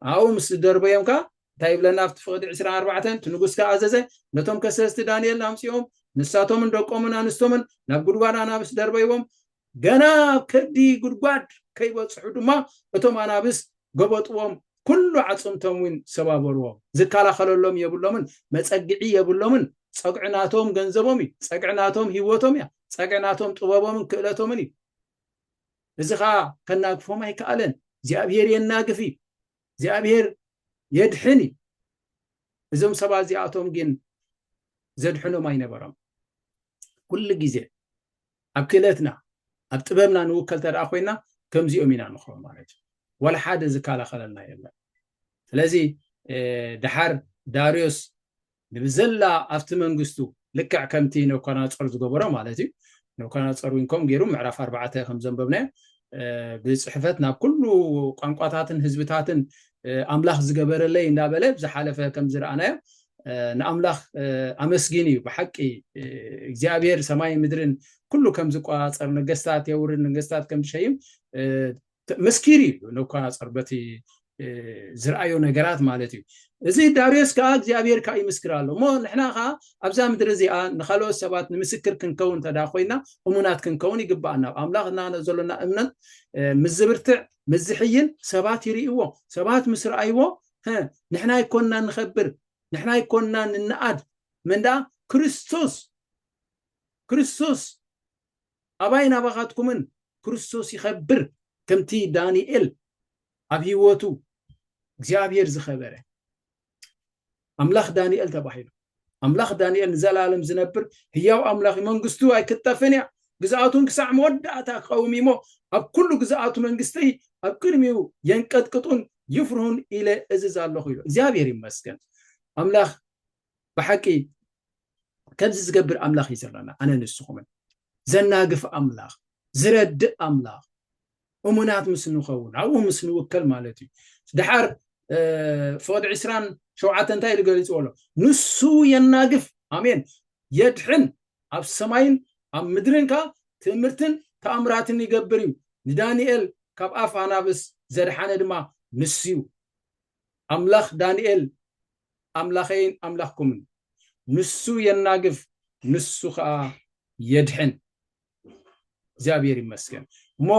ኣብኡ ምስ ደርበዮም ከኣ እንታይ ይብለና ኣብቲ ፍቕዲ ዕስራን ኣርባዕተን? እቲ ንጉስ ከኣ ኣዘዘ፣ ነቶም ከሰስቲ ዳንኤል ኣምጺኦም ንሳቶምን ደቆምን ኣንስቶምን ናብ ጉድጓድ ኣናብስ ደርበይዎም። ገና ኣብ ከብዲ ጉድጓድ ከይበጽሑ ድማ እቶም ኣናብስ ገበጥዎም፣ ኩሉ ዓጽምቶም እውን ሰባበርዎም። ዝከላኸለሎም የብሎምን፣ መጸግዒ የብሎምን። ጸግዒ ናቶም ገንዘቦም እዩ። ጸግዒ ናቶም ህይወቶም እያ። ጸግዒ ናቶም ጥበቦምን ክእለቶምን እዩ። እዚ ኸኣ ከናግፎም ኣይከኣለን። እግዚኣብሔር የናግፍ እዩ። እግዚኣብሔር የድሕን እዩ። እዞም ሰባት እዚኣቶም ግን ዘድሕኖም ኣይነበሮም። ኩሉ ግዜ ኣብ ክእለትና ኣብ ጥበብና ንውከል ተደኣ ኮይና ከምዚኦም ኢና ንኸውን ማለት እዩ። ወላ ሓደ ዝከላኸለልና የለን። ስለዚ ድሓር ዳርዮስ ንብዘላ ኣብቲ መንግስቱ ልክዕ ከምቲ ነብኳናጾር ዝገበሮ ማለት እዩ። ነብኳናጾር እውን ከም ገይሩ ምዕራፍ ኣርባዕተ ከም ዘንበብናዮ ብፅሕፈት ናብ ኩሉ ቋንቋታትን ህዝብታትን ኣምላኽ ዝገበረለይ እንዳበለ ብዝሓለፈ ከም ዝረኣናዮ ንኣምላኽ ኣመስጊን እዩ። ብሓቂ እግዚኣብሔር ሰማይ ምድርን ኩሉ ከም ዝቆፃፀር፣ ነገስታት የውርድ፣ ነገስታት ከም ዝሸይም መስኪር እዩ። ነብኳናጾር በቲ ዝረኣዮ ነገራት ማለት እዩ። እዚ ዳርዮስ ከዓ እግዚኣብሔር ከዓ ይምስክር ኣሎ እሞ ንሕና ከዓ ኣብዛ ምድሪ እዚኣ ንካልኦት ሰባት ንምስክር ክንከውን እንተዳ ኮይና እሙናት ክንከውን ይግባኣና። ኣምላኽ እና ዘሎና እምነት ምስ ዝብርትዕ ምስ ዝሕይል ሰባት ይርእይዎ። ሰባት ምስ ረኣይዎ ንሕና ይኮንና ንኸብር፣ ንሕና ይኮንና ንነኣድ። መን ደኣ? ክርስቶስ። ክርስቶስ ኣባይ ናባኻትኩምን ክርስቶስ ይኸብር። ከምቲ ዳንኤል ኣብ ህይወቱ እግዚኣብሔር ዝኸበረ ኣምላኽ ዳንኤል ተባሂሉ። ኣምላኽ ዳንኤል ንዘላለም ዝነብር ህያው ኣምላኽ እዩ። መንግስቱ ኣይክጠፍን እያ። ግዝኣቱን ክሳዕ መወዳእታ ክቐውም እሞ ኣብ ኩሉ ግዝኣቱ መንግስቲ ኣብ ቅድሚኡ የንቀጥቅጡን ይፍርሁን ኢለ እዝዝ ኣለኹ ኢሉ። እግዚኣብሔር ይመስገን። ኣምላኽ ብሓቂ ከምዚ ዝገብር ኣምላኽ እዩ ዘለና። ኣነ ንስኹምን ዘናግፍ ኣምላኽ፣ ዝረድእ ኣምላኽ፣ እሙናት ምስ ንኸውን ኣብኡ ምስ ንውከል ማለት እዩ። ድሓር ፍቕዲ ዕስራን ሸውዓተ እንታይ ኢሉ ገሊፅዎ ኣሎ? ንሱ የናግፍ፣ ኣሜን፣ የድሕን፣ ኣብ ሰማይን ኣብ ምድርን ከኣ ትእምርትን ተኣምራትን ይገብር እዩ። ንዳንኤል ካብ ኣፍ ኣናብስ ዘድሓነ ድማ ንሱ እዩ። ኣምላኽ ዳንኤል ኣምላኸይን ኣምላኽኩምን፣ ንሱ የናግፍ፣ ንሱ ከኣ የድሕን። እግዚኣብሔር ይመስገን። እሞ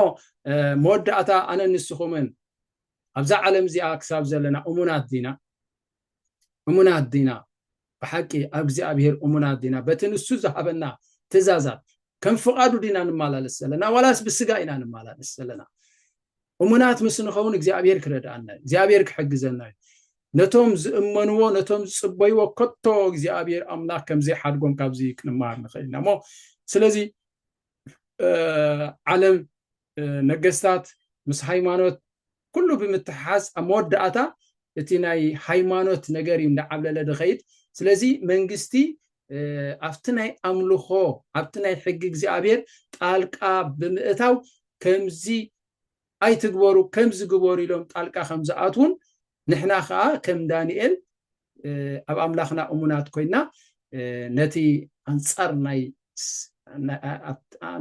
መወዳእታ ኣነ ንስኹምን ኣብዛ ዓለም እዚኣ ክሳብ ዘለና እሙናት ዲና? እሙናት ዲና? ብሓቂ ኣብ እግዚኣብሔር እሙናት ዲና? በቲ ንሱ ዝሃበና ትእዛዛት ከም ፍቓዱ ዲና ንመላለስ ዘለና ዋላስ ብስጋ ኢና ንመላለስ ዘለና? እሙናት ምስ ንኸውን እግዚኣብሔር ክረድኣና እዩ። እግዚኣብሔር ክሕግዘና እዩ። ነቶም ዝእመንዎ፣ ነቶም ዝጽበይዎ ከቶ እግዚኣብሔር ኣምላኽ ከም ዘይሓድጎም ካብዚ ክንመሃር ንኽእል ኢና። እሞ ስለዚ ዓለም፣ ነገስታት ምስ ሃይማኖት ኩሉ ብምትሓዝ ኣብ መወዳእታ እቲ ናይ ሃይማኖት ነገር እዩ እንዳዓብለለ ድኸይድ። ስለዚ መንግስቲ ኣብቲ ናይ ኣምልኾ፣ ኣብቲ ናይ ሕጊ እግዚኣብሔር ጣልቃ ብምእታው ከምዚ ኣይትግበሩ፣ ከምዚ ግበሩ ኢሎም ጣልቃ ከም ዝኣትዉን ንሕና ከዓ ከም ዳንኤል ኣብ ኣምላኽና እሙናት ኮይና ነቲ ኣንጻር ናይ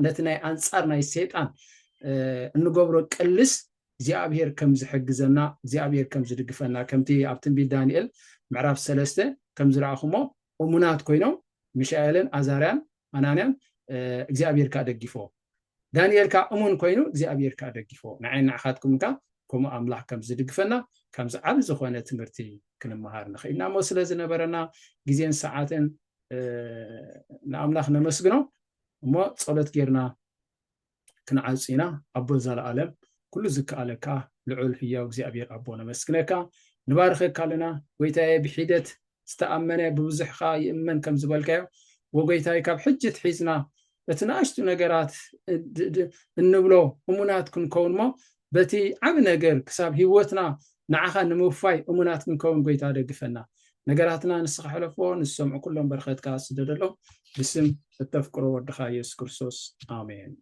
ነቲ ናይ ኣንጻር ናይ ሰይጣን እንገብሮ ቅልስ እግዚኣብሔር ከም ዝሕግዘና፣ እግዚኣብሔር ከም ዝድግፈና፣ ከምቲ ኣብ ትንቢት ዳንኤል ምዕራፍ ሰለስተ ከም ዝረኣኹሞ እሙናት ኮይኖም ሚሻኤልን ኣዛርያን ኣናንያን እግዚኣብሔር ከዓ ደጊፎ። ዳንኤል ከዓ እሙን ኮይኑ እግዚኣብሔር ከዓ ደጊፎ። ንዓይ ንዓኻትኩም ከዓ ከምኡ ኣምላኽ ከም ዝድግፈና ከምዚ ዓብ ዝኾነ ትምህርቲ ክንመሃር ንኽእልና እሞ ስለ ዝነበረና ግዜን ሰዓትን ንኣምላኽ ነመስግኖ። እሞ ጸሎት ጌርና ክንዓጹ ኢና። ኣቦ ዘለኣለም ኩሉ ዝከኣለካ ልዑል ህያው እግዚኣብሔር ኣቦ ነመስግነካ፣ ንባርኸካ ኣለና። ጎይታየ ብሒደት ዝተኣመነ ብብዙሕኻ ይእመን ከም ዝበልካዮ ወጎይታይ ካብ ሕጂ ትሒዝና እቲ ንኣሽቱ ነገራት እንብሎ እሙናት ክንከውን ሞ በቲ ዓብ ነገር ክሳብ ህይወትና ንዓኻ ንምውፋይ እሙናት ክንከውን ጎይታ ደግፈና። ነገራትና ንስኻ ሕለፎ፣ ንዝሰምዑ ኩሎም በረኸትካ ስደደሎም። ብስም እተፍቅሮ ወድኻ የሱስ ክርስቶስ ኣሜን።